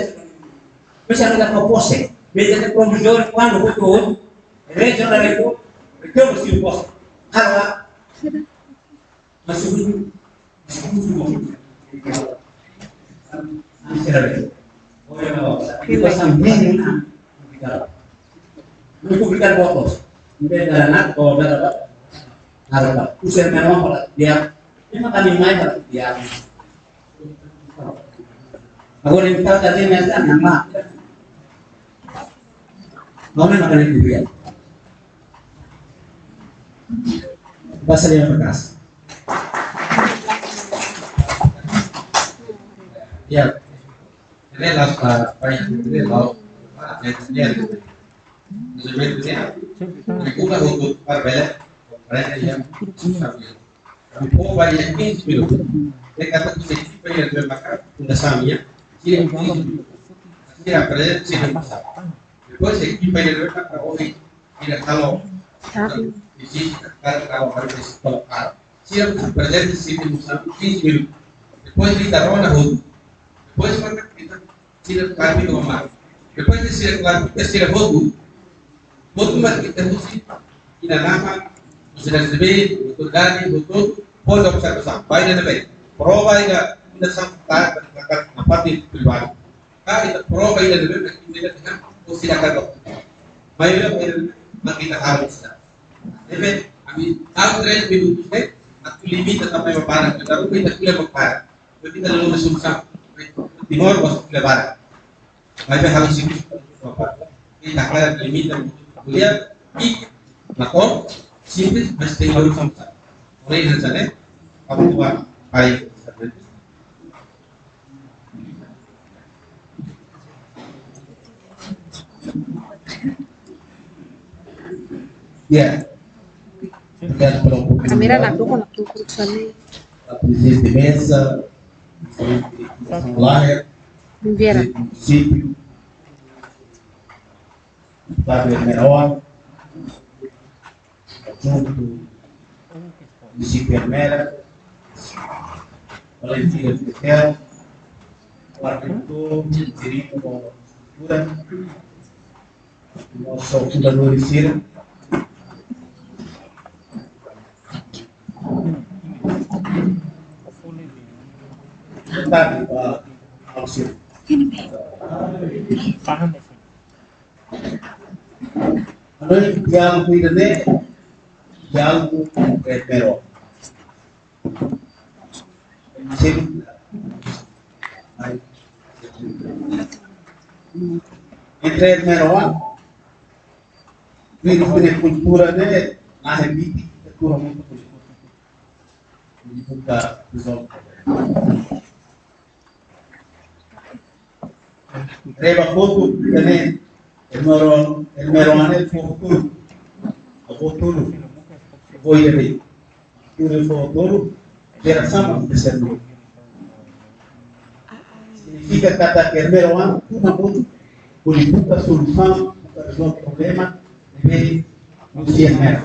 Mas anda nggak mau pose. Meja kan provisóriu, kuandu betul, regional itu, itu mesti pose. Kalau masih diskusi, diskusi. Anu, anu, sira be. Oya, no, kita sambil, anu, kita. Anu, publikar fotos. Udah ada anak, oh, udah dapat. Harap, usir memang pada dia. Memang kami main pada dia. Agora, entaun, tá dizendo assim, a minha mãe. Não, não, não, não, não. Pasa dia para casa. Ya. Ini las para, para, ini las para, ini, ini. Maibé, ne'e, ne'e buka hotu para bele, para bele, ya. Ami fó ba iha quinze minutos. Ne'e katak husi ekipa iha ne'ebé maka fundasaun nian, sira quinze minutos. Sira aprezenta, sira almosa. Depois ekipa iha ne'ebé maka ohin, sira halo. Sabe. Isi, kar, kar, kar, kar, kar. Sira aprezenta, sira almosa, quinze minutos. Depois ita rona hotu. Depois maka ita sira klarifika ba malu. Depois de sira klarifika, sira hotu, hotu mak ita husi inan-aman, husi S D B, autoridade, hotu, hotu, pode observasaun, ba iha ne'ebé. Prova iha, ita sampai ka, ka, ka, na parte privadu. Ka ita prova iha ne'ebé, ka ita dengan, husi da ka. Maioria, maioria, mak ita harus sa. Ne'ebé, ami, tahu tres minutos, eh, atu limita tanba ba para, kita rupa ita kuliah ba para. Jadi kita lalu resolusi. Timor, bos, kuliah ba para. Maibé halo simples. Ita hakarak limita kuliah, i nakon simples, mas tem baru sama. Oleh itu, saya, kamu tua, baik. Ya. Obrigado pela oportunidade. Kamera na tuku, na tuku, sali. A presidente de mesa, presidente de Assembleia, Vieira. Presidente do município, deputado Ermera Hon, adjunto, município Ermera, Valentina Pimentel, Arthur, Quirino, Cultura, nosso fundador sira. Boa tarde, ah, ao senhor. Paham, ya, sir? Agora, diálogu ainda, né? Diálogu com o Pedro. Sim. Ai. Entre Ermera Hon, vírus de cultura, né? Na remite, cultura muito cultura. Buka resolve. Reba kotuk, ita-nia, Ermera Hon, Ermera Hon ne'e fó futuru. Fó futuru. Fó ida-ne'e. Futuru fó futuru. Gerasaun mak ita sei. Signifika katak Ermera Hon, tuna kotuk, bele buka solusaun, buka rezolve problema, ne'ebé, no si Ermera.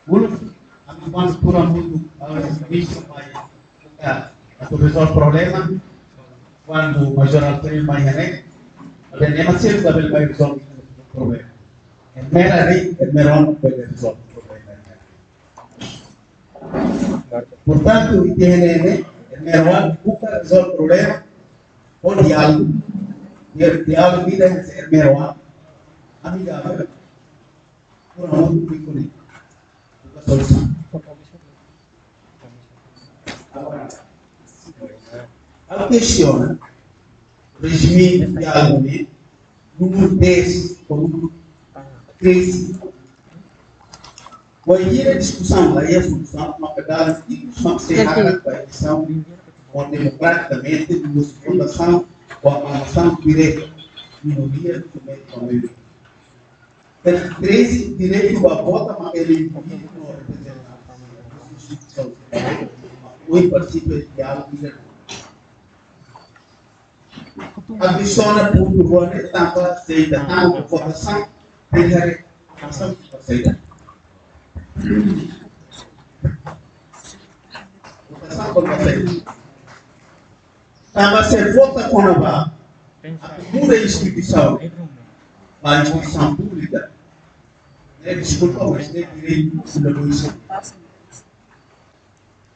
Uluk, Ami kuandu pura mundu, ami bisa mai, ya, atu rezolve problema. Kuandu Major Alfredo mai ne'e, ema sira atu bele mai rezolve problema. Ema ne'e, ema ne'e bele rezolve problema. Portantu, ita ne'e, ema ne'e buka rezolve problema ho diálogu. Diálogu, diálogu ida, ema ne'e amigável. Pura mundu, buka solusaun. Agora, ha'u kestiona rejime diálogu ne'e, númeru dez, númeru treze. Bainhira diskusaun la iha solusaun, maka dala tipus mak sei hakat ba eleisaun, onde demokratikamente, duas votasaun, ho aklamasaun direta, minoria, também maioria. Treze, direitu ba vota, mas ele no representante. Ou participa de diálogo. Adiciona pontu rua ne'e, tanba sei tanba votasaun, tem que votasaun, aceita. Votasaun, votasaun. Tanba se vota kona-ba atu muda instituisaun ba instituisaun públika, ne'e, deskulpa, mas ne'e direitu fundamental.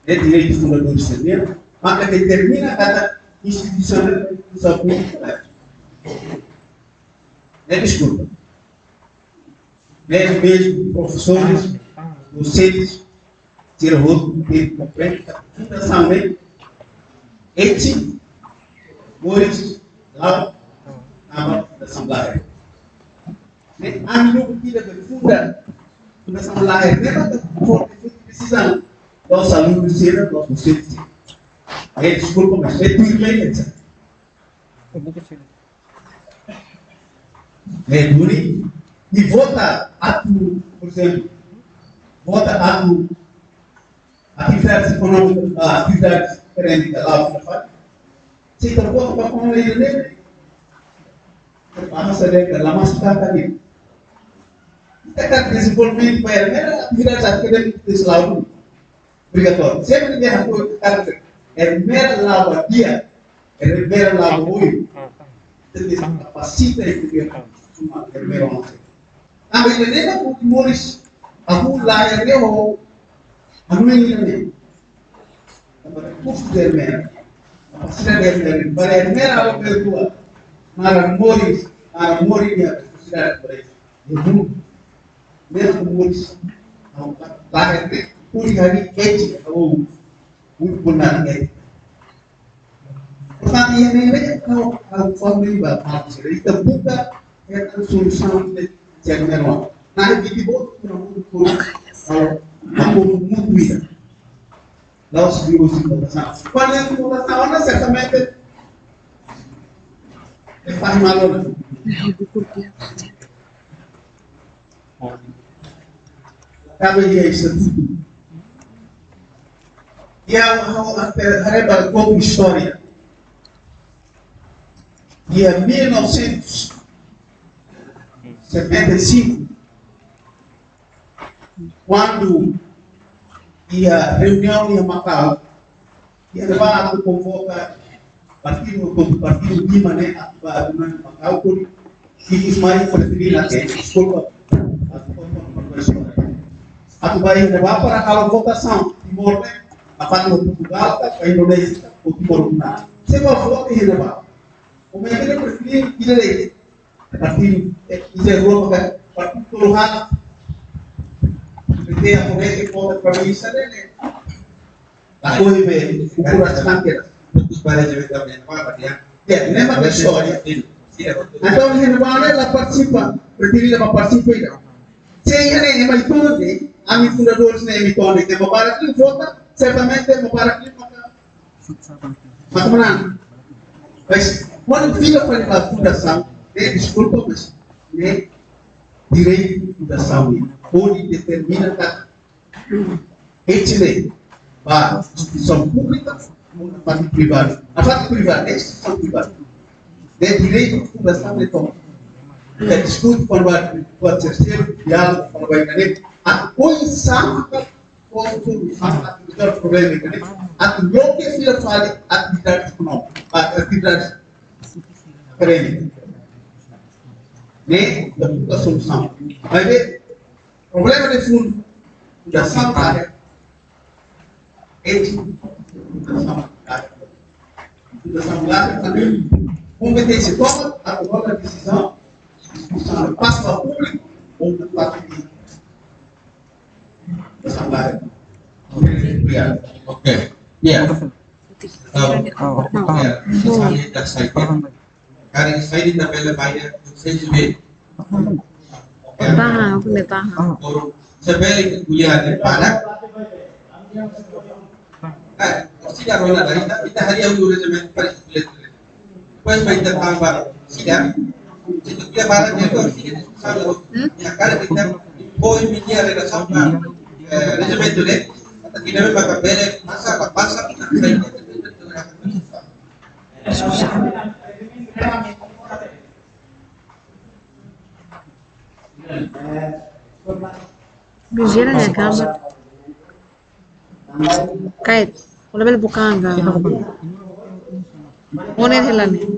Ne'e direitu fundamental, ne'e maka determina kada instituisaun, instituisaun públika. Ne'e, deskulpa. Ne'e mezmu profesores, dosentes, sira hotu tenke komprende katak fundasaun ne'e eti, moris, la'o, tanba fundasaun lae. Ne'e ami nunka ita bele funda fundasaun lae, ne'e maka forte, forte presiza. La'ós alunos sira, la'ós dosentes sira. Eh, deskulpa, mas ne'e tuir lei, ne'e. Ne'e duni, i vota atu, por ezemplu, vota atu atividades ekonómikas, ah, atividades ekonómikas la fila fali. Se ita vota ba kona-ba ida-ne'e, ita pasa de la mas kata ni. Ita kan dezenvolvimentu ba ida-ne'e, atividades akadémikas la obrigatóriu. Sempre tem apoio de cada vez. É mera lava dia, é mera lava oio. Tem que capacitar e poder uma é mera uma. Tanba ida-ne'e, moris, ha'u la iha ne'e ho, ha'u la iha ne'e. Tanba kursu de mera, kapasita de mera, para mera ha'u virtual. Para moris, para moris, a sociedade para isso. Mera moris, ha'u la iha ne'e, puri hari keci, ha'u, puri bulan keci. Portantu, iha ne'e, ha'u, ha'u fó ba, ba, ita buka, ita solusaun de, de mera. Ne'e, ita buka, ha'u, ha'u, ha'u, ha'u, La'ós viu si votasaun. Kuandu iha votasaun, sertamente, ne'e faz mal, ne'e? Kabe iha estatutu. Iha, ha'u, ha'u, haree ba pouku istória. Iha mil novecentos e setenta e cinco, kuandu iha reuniaun iha Makau, iha ne'ebá atu konvoka partidu, kontra partidu lima ne'e atu bá reuniaun iha Makau, hodi ikus mai prefere la ke, deskulpa, atu konvoka partidu. Atu bá iha ne'ebá para halo votasaun, Timor ne'e, apá iha Portugal ka, ka Indonézia ka, ou Timor ne'e. Se ba vota iha ne'ebá. Ou mezmu prefere ida-ne'e. Partidu, eh, iha rua maka partidu tolu haat. P T A, por exemplo, contra para mim, sabe, né? Apoio be, ukura sangkera. Putus para diretamente, para dia. Ya, ne'e mak istória. Entaun, iha ne'ebá la partisipa, prefere la partisipa, ida. Se iha ne'e, ema ida-ne'e, ami fundadores ne'e, ema ida-ne'e, ema barak ne'e vota, sertamente, ema barak ne'e maka Mas, mas, mas, kuandu fila fali ba fundasaun, ne'e, deskulpa, mas, ne'e direitu fundasaun ne'e hodi determina katak eti ne'e ba instituisaun públika ou ba parte privada. A parte privada, ne'e instituisaun privada. Ne'e direitu fundasaun ne'e toma. Ne'e, deskulpa, kuandu ba, ba terseiru, diálogu, kuandu ba ida-ne'e. A coisa, postu, atu resolve problema ne'e, atu loke sira fali atividade ekonómika, atividade akadémika. Ne'e, da solusaun. Maibé, problema de fundu, da santa, é fundasaun, fundasaun, kompeténsia toma, atu toma desizaun, diskusaun, pasa ba públiku, ou na parte de Obrigado. Ok. Ya. Tahu. Ya, misalnya dah saya. Kali saya di tabela bayar, saya sudah. Tahan, aku nggak tahan. Orang sebeli kuliah di Padang. Nah, pasti dah roda dari kita, kita hari yang dulu zaman paling kuliah. Depois vai tentar para sida. Se tu quer para que eu siga, sabe? Minha cara que tem, foi minha relação para regimentu ne'e. Ita tidak dapat bele pasa, pasa. Brincadeira, né, calma. Kait, ó labele buka ha'u. Ó ne'e hela ne'e.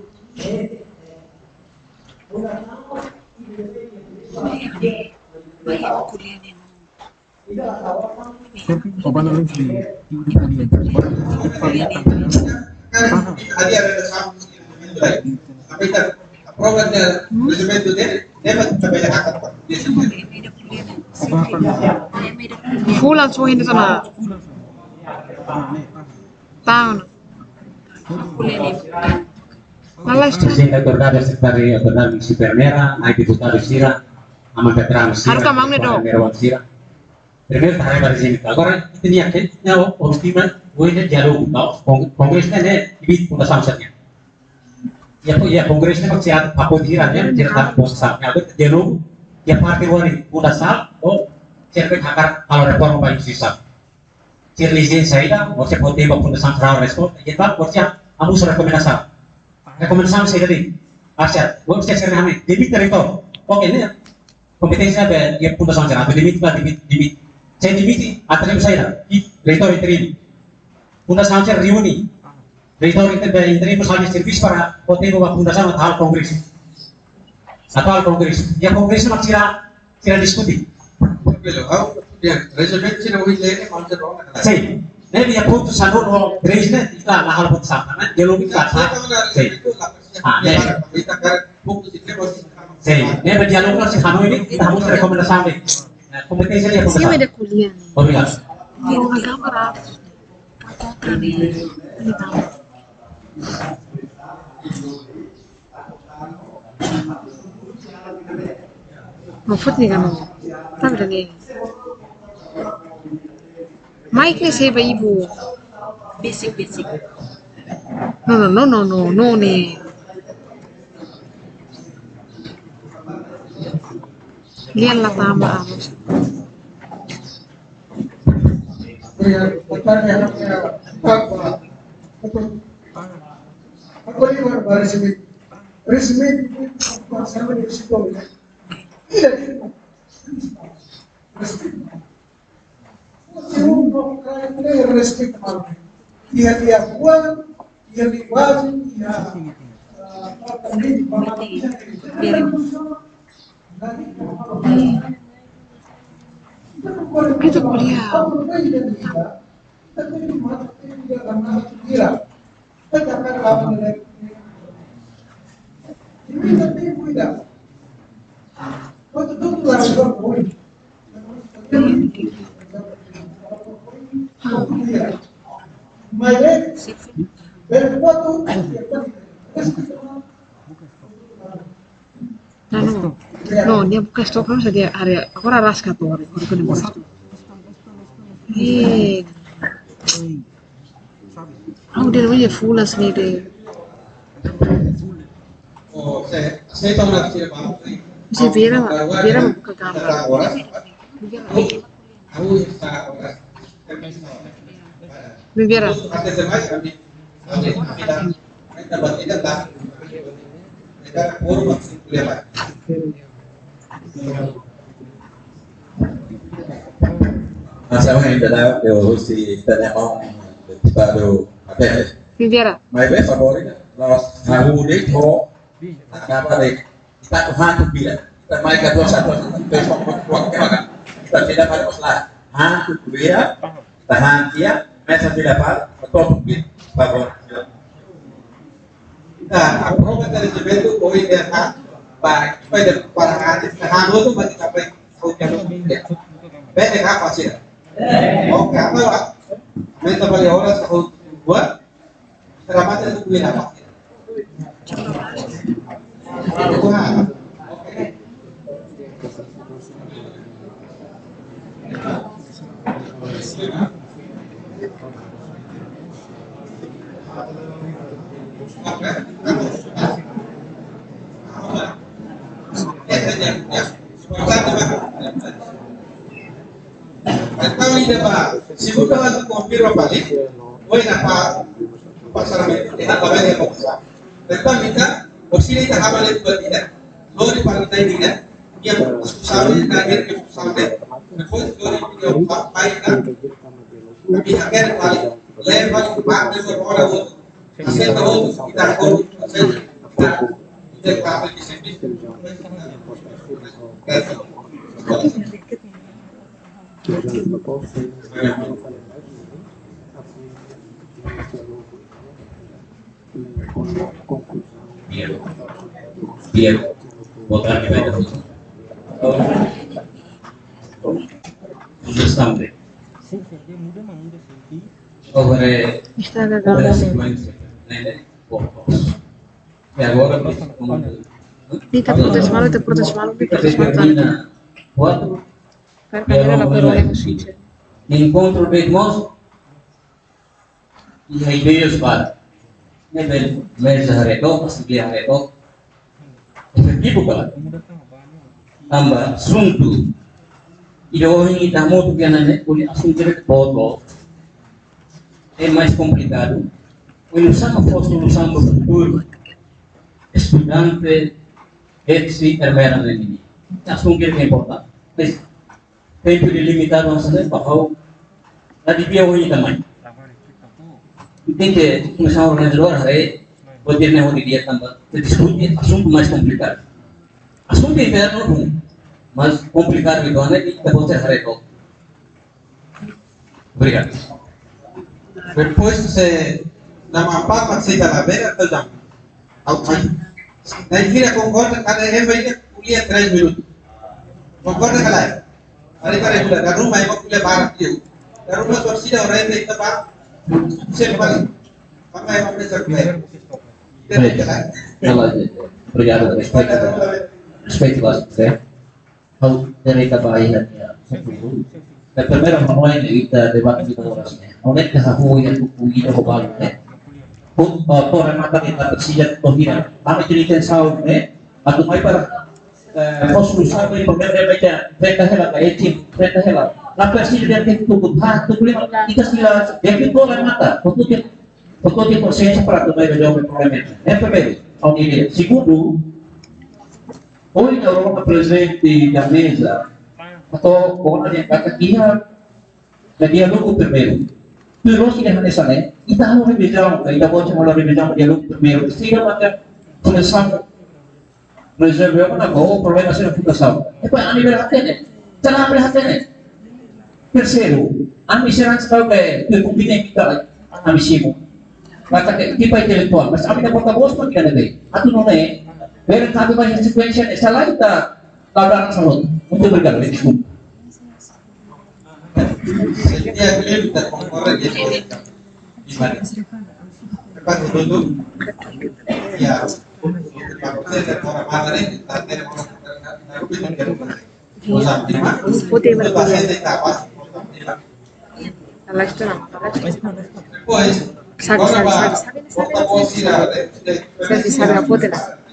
Fulan só hein tiha ona. Taun. Lalais tu. Prezidente autoridade, sekretáriu autoridade munisípiu Ermera, ai deputadu sira, aman veteranu sira, harta mang ne do. Primeiru, ita haree ba rezime ita. Agora, ita-nia ke, nia o, o tema, o ida diálogu, no? Kon-, kongresu ne'e, ne'e, ibi fundasaun sira-nian. Ya, ya, kongresu ne'e, mak sira, papo dira, ne'e, sira, ta, fundasaun. Ya, agora, diálogu, ya, parte rua ne'e, fundasaun, o, sira, hakarak, halo reforma ba instituisaun. Sira lisensa ida, o, sira, pode, ba, fundasaun, sira, responde, ya, ta, o, sira, amu, sira, rekomendasaun. Rekomendasaun, sira, di, asia, o, sira, sira, hame, demi territóriu. Oke, ne'e, kompeténsia be iha fundasaun jerál, demite ba demite, demite. Se demite, atu sai saida? I reitór interinu. Fundasaun sira reúne. Reitór inter-, be interinu sai servisu para poder ba fundasaun atu halo kongresu. Atu halo kongresu. Iha kongresu mak sira, sira diskute. Bele, ha'u, ya, regimentu sira ui lene, kontra dong, kan? Sin. Ne'e iha pontu sanulu-resin ne'e, ita la halo pontu sanulu, ne'e? Diálogu ita la halo. Sin. Ah, ne'e. Ita kan, pontu sira, Sin, ne'e ba diálogu la si hanoin ne'e, ita halo rekomendasaun ne'e. Nah, kompeténsia ne'e. Sim, fundasaun. Ada kuliah ne'e. Obrigadu. Dia nunka gambar apa? Kontra ne'e. Ini tahu. Mafut ne'e kan? Tapi dah ne'e. Mic ne'e sei ba ibu. Basic, basic. No, no, no, no, no, no, ne'e. Lian la tama arroz. Obrigadu. Boa tarde, Rafael. Agora, agora, agora, agora, resumir. Resumir, passar o resumir. Ida, ida. Resumir. Você não, não, não respeita mal. E ali a rua, e ali quase, e a, a, a, Itu kuliah. Não, não. Não, nia buka stop, vamos ali, área, agora rasga a torre, agora que eu não gosto. Eh. Ah, o dele é full, assim, de. Você vira, vira, buka gambar. Vira. Mas eu ainda não, eu se tenemos deputado até. Sincera. Mas bem, favor, nós saúde ho, acaba de, está com hantu pira. Está mais que duas a duas, pessoal, qualquer hora. Está fila para os lá. Hantu pira, está hantia, mesa fila para, todo pira, favor. Ita aprova tene de betu, oi, de ha, ba, ba, de, para ha, de ha, no, tu, ba, de, ba, de, ba, de, ha, fácil. Oke, apa, ba? Menta bali horas, tahu, buat, ramata itu kuina, ba. Kuina. Entaun, ida ba, segunda vez konfirma fali, oi na pa, pasar me, ina ba bele komesa. Entaun, ita, osile ita haba le buat ida, lori para ita ida, nia sabe, na nia sabe, depois lori ida pa, pa ida, tapi akhir fali, le fali, pa, depois ora, aseita outro, ita, outro, aseita, ita, ita, ita, ita, Bien. Bien. Boa tarde, Pedro. Justamente. Sobre Está a gravar. Sequência, né? Por nós. E agora, mas, como Ita protes malu, ita protes malu, ita protes malu. Termina quatro. Para que ela não perca o sítio. Enkontru de irmãos e ideias para. Ne'ebé meza haree took, asemblea haree took. Efetivu kala. Tanba asuntu ida ohin ita hamutuk iha ne'e, ita asuntu de boot, é mais complicado. Oinsá mak fó solusaun ba futuru estudante, eksi, ermera ne'e nian. Asuntu ida ke importante. Mas tempu ida limitadu hanesan ne'e, ba ha'u, la di'ak ohin ita mai. Tenke komesa organizadór haree, pode ne'e ohin di'ak tanba ita diskute asuntu mais komplikadu. Asuntu internu, mas komplikadu ida-ne'e, ita-boot haree took. Obrigadu. Depois se na mapa, mas se dá na beira, tá já. Au, ai. Daí vira konkorda, kada ema ida ko'alia três minutos. Konkorda ka lae? Ari para ida, dala ruma ema ko'alia barak liu. Dala ruma torcida orang yang kita ba, se balik. Apa yang mau kita. Baik. Kalau, obrigadu, respeitu. Respeitu, Pak, ya. Ha'u direta ba iha nia futuru. Primeiru, ha'u hanoin ita debate ida oras ne'e. Ha'u hanoin katak ha'u iha tuku ida ho balu ne'e. Ha'u, eh, pora mata ita presiza tohira. Ami tenke saun ne'e. Atu mai para, eh, fó solusaun ba problema ne'e, baca, enfrenta hela, ka etim, enfrenta hela. La presiza di'ak tuku, ha, tuku lima, ita sila, di'ak tuku la mata. Tuku, tuku konsiénsia para atu mai resolve problema. Ne'e primeiru, ha'u-nia ideia. Segundu, ohin ita rona prezidente da meza, atu kona dehan katak iha, na diálogu primeiru. Tuir loos ida hanesan ne'e, ita halo revizaun, ka ita-boot halo revizaun diálogu primeiru. Sira maka solusaun, rezolve ona ho problema sira fundasaun. Depois ami bele hatene, ita labele hatene. Terseiru, ami sira setahu ke, ke kombina kita, ami simu. Katak ke tipe intelektuál, mas ami dapat bos pun kan ada. Atu nune'e, bele atu ba sekuénsia ne'e, selae ita labele salah. Muito obrigado, desculpa. Señor Clemente, concorre que Depois, sabe, sabe, sabe, sabe, sabe, sabe, sabe, sabe, sabe, sabe, sabe,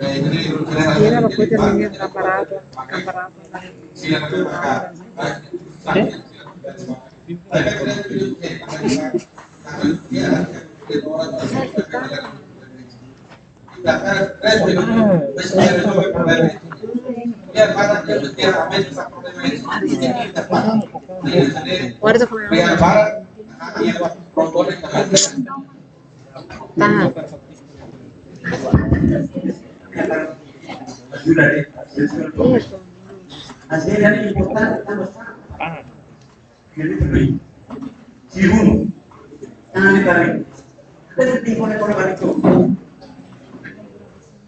Tiene la puerta de la parada, la parada. Agora tá falando. Tá. Segundu, tane kare. Kita sering boleh korban itu.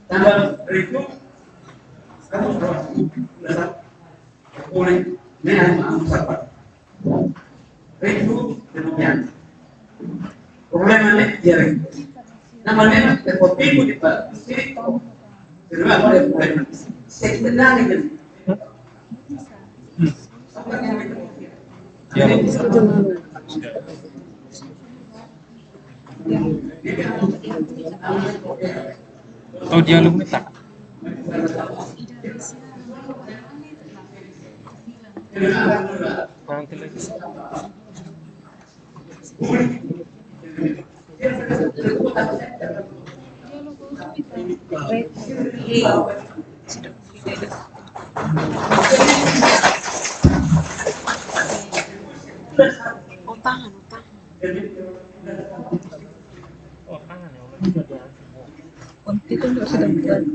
Tambah itu, kamu sudah boleh, ne'e anu sapa. Itu demikian. Problema ne'e, ya. Nama ne'e, te kopiku di pa. Sini, terus apa dia problema? Sebenarnya kan. Atau dialog minta. Nanti lagi. Utang, utang. Contigo no se dan cuenta.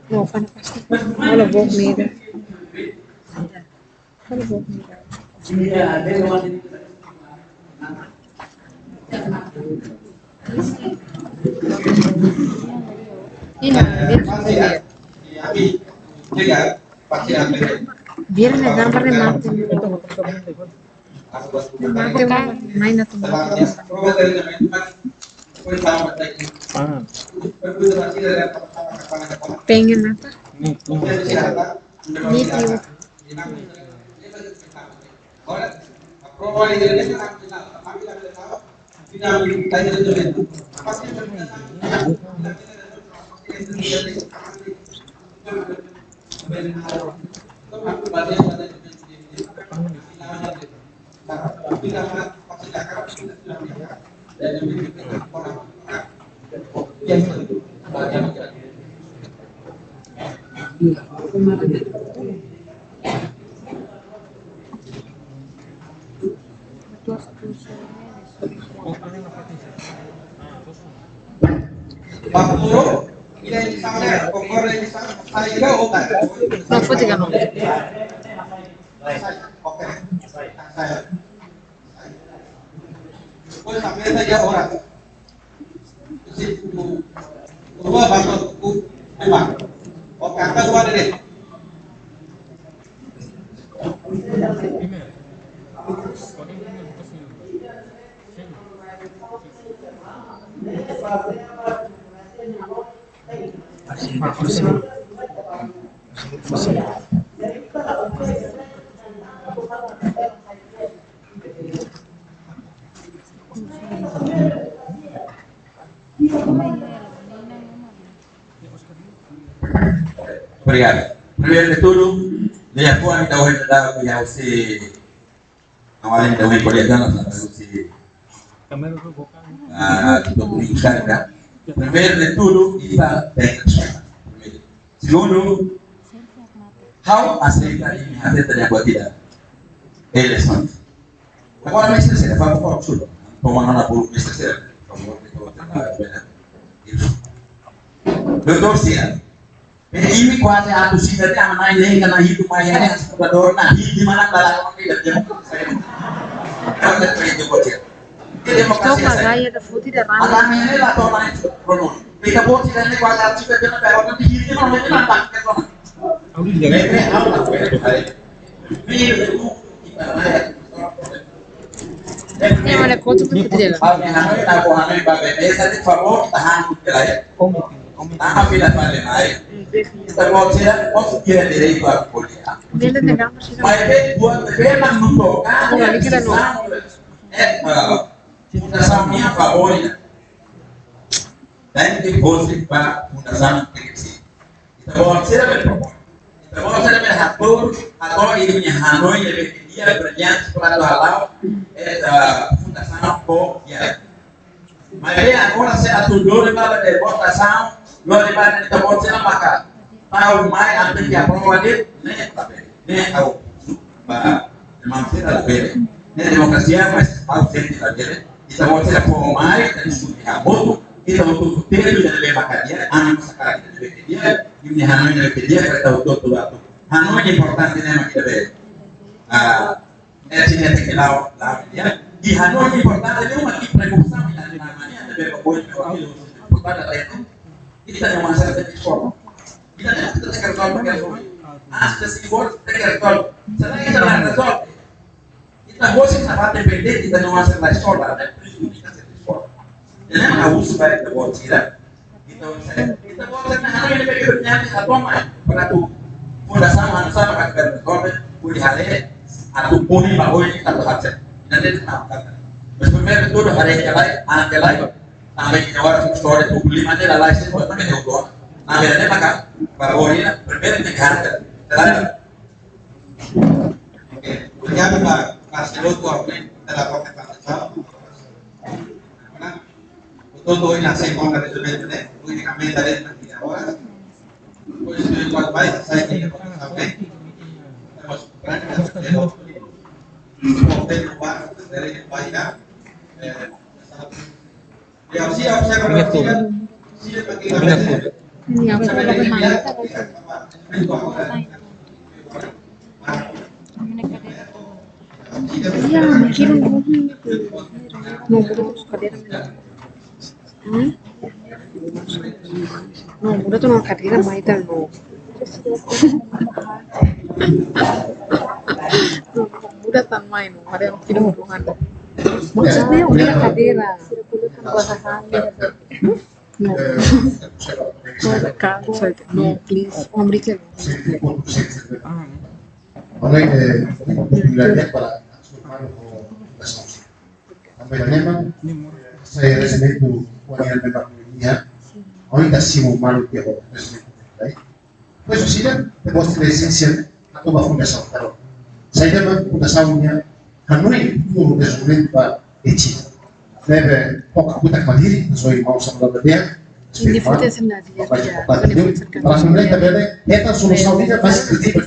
No, kan pasti. Kalau vos mira. Kalau vos mira. Ini, ini. Biar ada gambar yang mati. Mate, mai na tuma. Pengen apa? Video. Não, pode ligar, não. Depois a mesa já ora. Rua bantu ku lima. Oke, angka dua deh. Obrigadu. Primeiru de tudu, nia kuan da hoi da kuya usi, awalin da hoi korea dana sa usi. Ah, tudo por isso, cara. Primeiru de tudu, ita tem que chegar. Segundu, ha'u aseita imi hatete dehan buat ida. Eleisaun. Agora, mestre Sera, favor, por favor, toma na bulu, mestre Sera. Por favor, por favor, por favor. Doutór Sera, imi kuaze atu sira de ama na'in-neen ka na'in-hitu mai, ya, komputadór, na'in-hitu mana bala, demokrasia. Demokrasia. Topa gaya da futi da rama. Ada nene la toma itu, prono. Kita buat sira ne'e kuaze atu sira de ama, pero nanti hitu mana, mana, mana. Tem uma conta do Pedreira. Ele tem que dar uma chegada. Olha, ele que dá no. Fundasaun minha favorita. Dain ke hosi ba Fundasaun T K C. Ita-boot sira bele propõe. Ita-boot sira bele hato'o, hato'o imi-nia hanoin ne'ebé ke di'ak, brillante, para atu halo, eh, Fundasaun ho di'ak. Maibé agora se atu lori ba, eh, votasaun, lori ba, ita-boot sira maka tau mai atu aprova de'it, ne'e ita bele, ne'e ha'u ba, ema sira labele. Ne'e demokrasia, mas ha'u sente labele. Ita-boot sira fó mai, ita diskute hamutuk, ita hotu-hotu temi ida ne'ebé maka di'ak, ami saka ida ne'ebé ke di'ak, imi-nia hanoin ne'ebé ke di'ak, para ita hotu-hotu atu. Hanoin importante ne'e mak ita bele. Ah, eh, sini ada ke lau, lau, ya. Di hanoin importante ne'e mak ita preokupasaun ida ne'ebé maka di'ak, ne'ebé maka importante ita ne'e masa de eskola. Ita ne'e ita tenke rezolve, tenke rezolve. Antes de se for, tenke rezolve. Se la ita la rezolve, ita hosi ita bá depende, ita ne'e masa la eskola, ne'e prejudika ita eskola. Ne'e mak ha'u husu ba ita-boot sira. Ita hosi, ita-boot sira hanoin ne'ebé ke di'ak atu toma, para atu Fundasaun hanesan mak ita rezolve, hodi haree atu puni ba oin ita atu hacer. Ita ne'e ita atu hacer. Mas primeiru de tudu, haree ke lai, an ke lai, tanba ita agora istória do problema ne'e la, la, se buat ne'e ke uton. Tanba ne'e maka, ba oin, primeiru tenke haree. Oke, obrigadu ba Marcelo, tua frente, pela própria participação. Hotu-hotu ohin sei konta rezultadu, ne'e? Unikamente ali na minha hora. Depois, se vai, sai aqui, também. Temos grande Marcelo. Contente com o Marcelo, vai dar. Eh, Minha filha. Minha filha. Iya, mungkin no, budak tu kadeira. Hmm? No, budak tu no kadeira mai tan no. No, budak tan mai no, ada yang tidak hubungan. Maksudnya udah kadeira. Bahasa. No. No, please. Oleh, eh, oportunidade para sumar ho nasaun. Tanba ne'e mak, eh, sei respeita ko'alia ne'ebé nian. Ohin ita simu malu tiha ho respeita, right? Pois, o sira, depois de licença, atu ba fundasaun, claro. Saida mak fundasaun nian, hanoin, atu dezenvolvimentu ba ita. Ne'ebé, o kakutak mandiri, so irmão Samuel Gabriel, Ini foto sebenarnya. Para a Assembleia também, é a solução de mais crítica.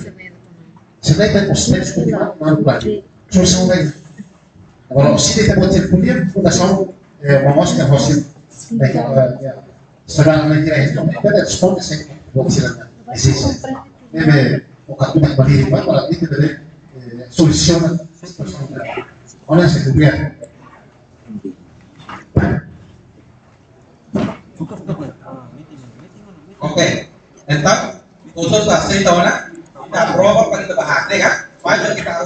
Se vai ter consenso, continua, não, não, não. Solução vai. Agora, o sítio que pode ser político, fundasaun, eh, vamos ter você. Será que vai ter isso? Pode responder sem você. Ne'ebé, o kakutak mandiri, vai para a vida, eh, soluciona a situação. Olha, se puder. Ok. Entaun, todos aseita ona? Ita aprova para ita bá hakne'ak, kan? Faz o que tá.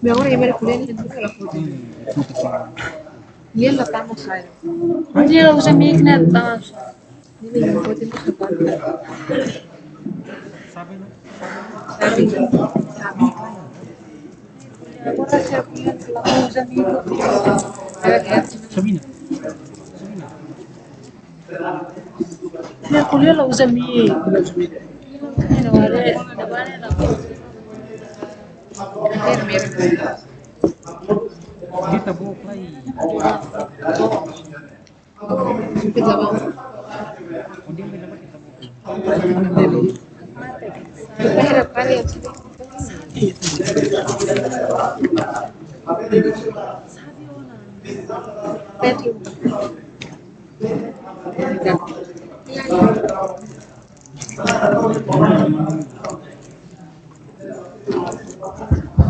Minha hora e meia colher, ele não era colher. E ele não tá no sai. Onde ela usa minha que não tá no sai. Agora se a criança ela usa minha, ela quer. Sabina. Minha colher ela usa minha. Kita bawa play.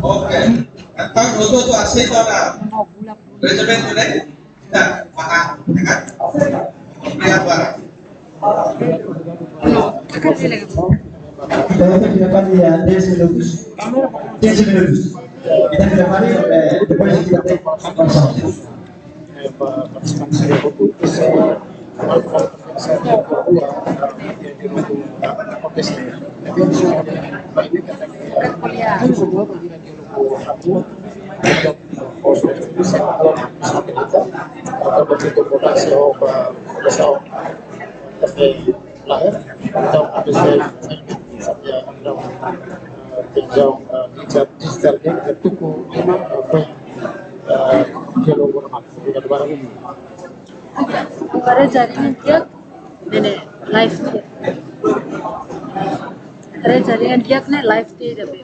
Ok. Entaun, hotu-hotu aseita ona rejeitu ne'e? Ita, maka, ya kan? Obrigadu, Bara. Entaun, ita fila fali, eh, dez minutos. Quinze minutos. Ita fila fali, eh, depois ita tenke konversa. Entaun, A B C, entaun, eh, digital, eh, digital, digital, eh, tuku lima, eh, eh, diálogu normal. Obrigadu barak. Para jaringan di'ak, ne'e live tiha. Para jaringan di'ak ne'e live tiha, tapi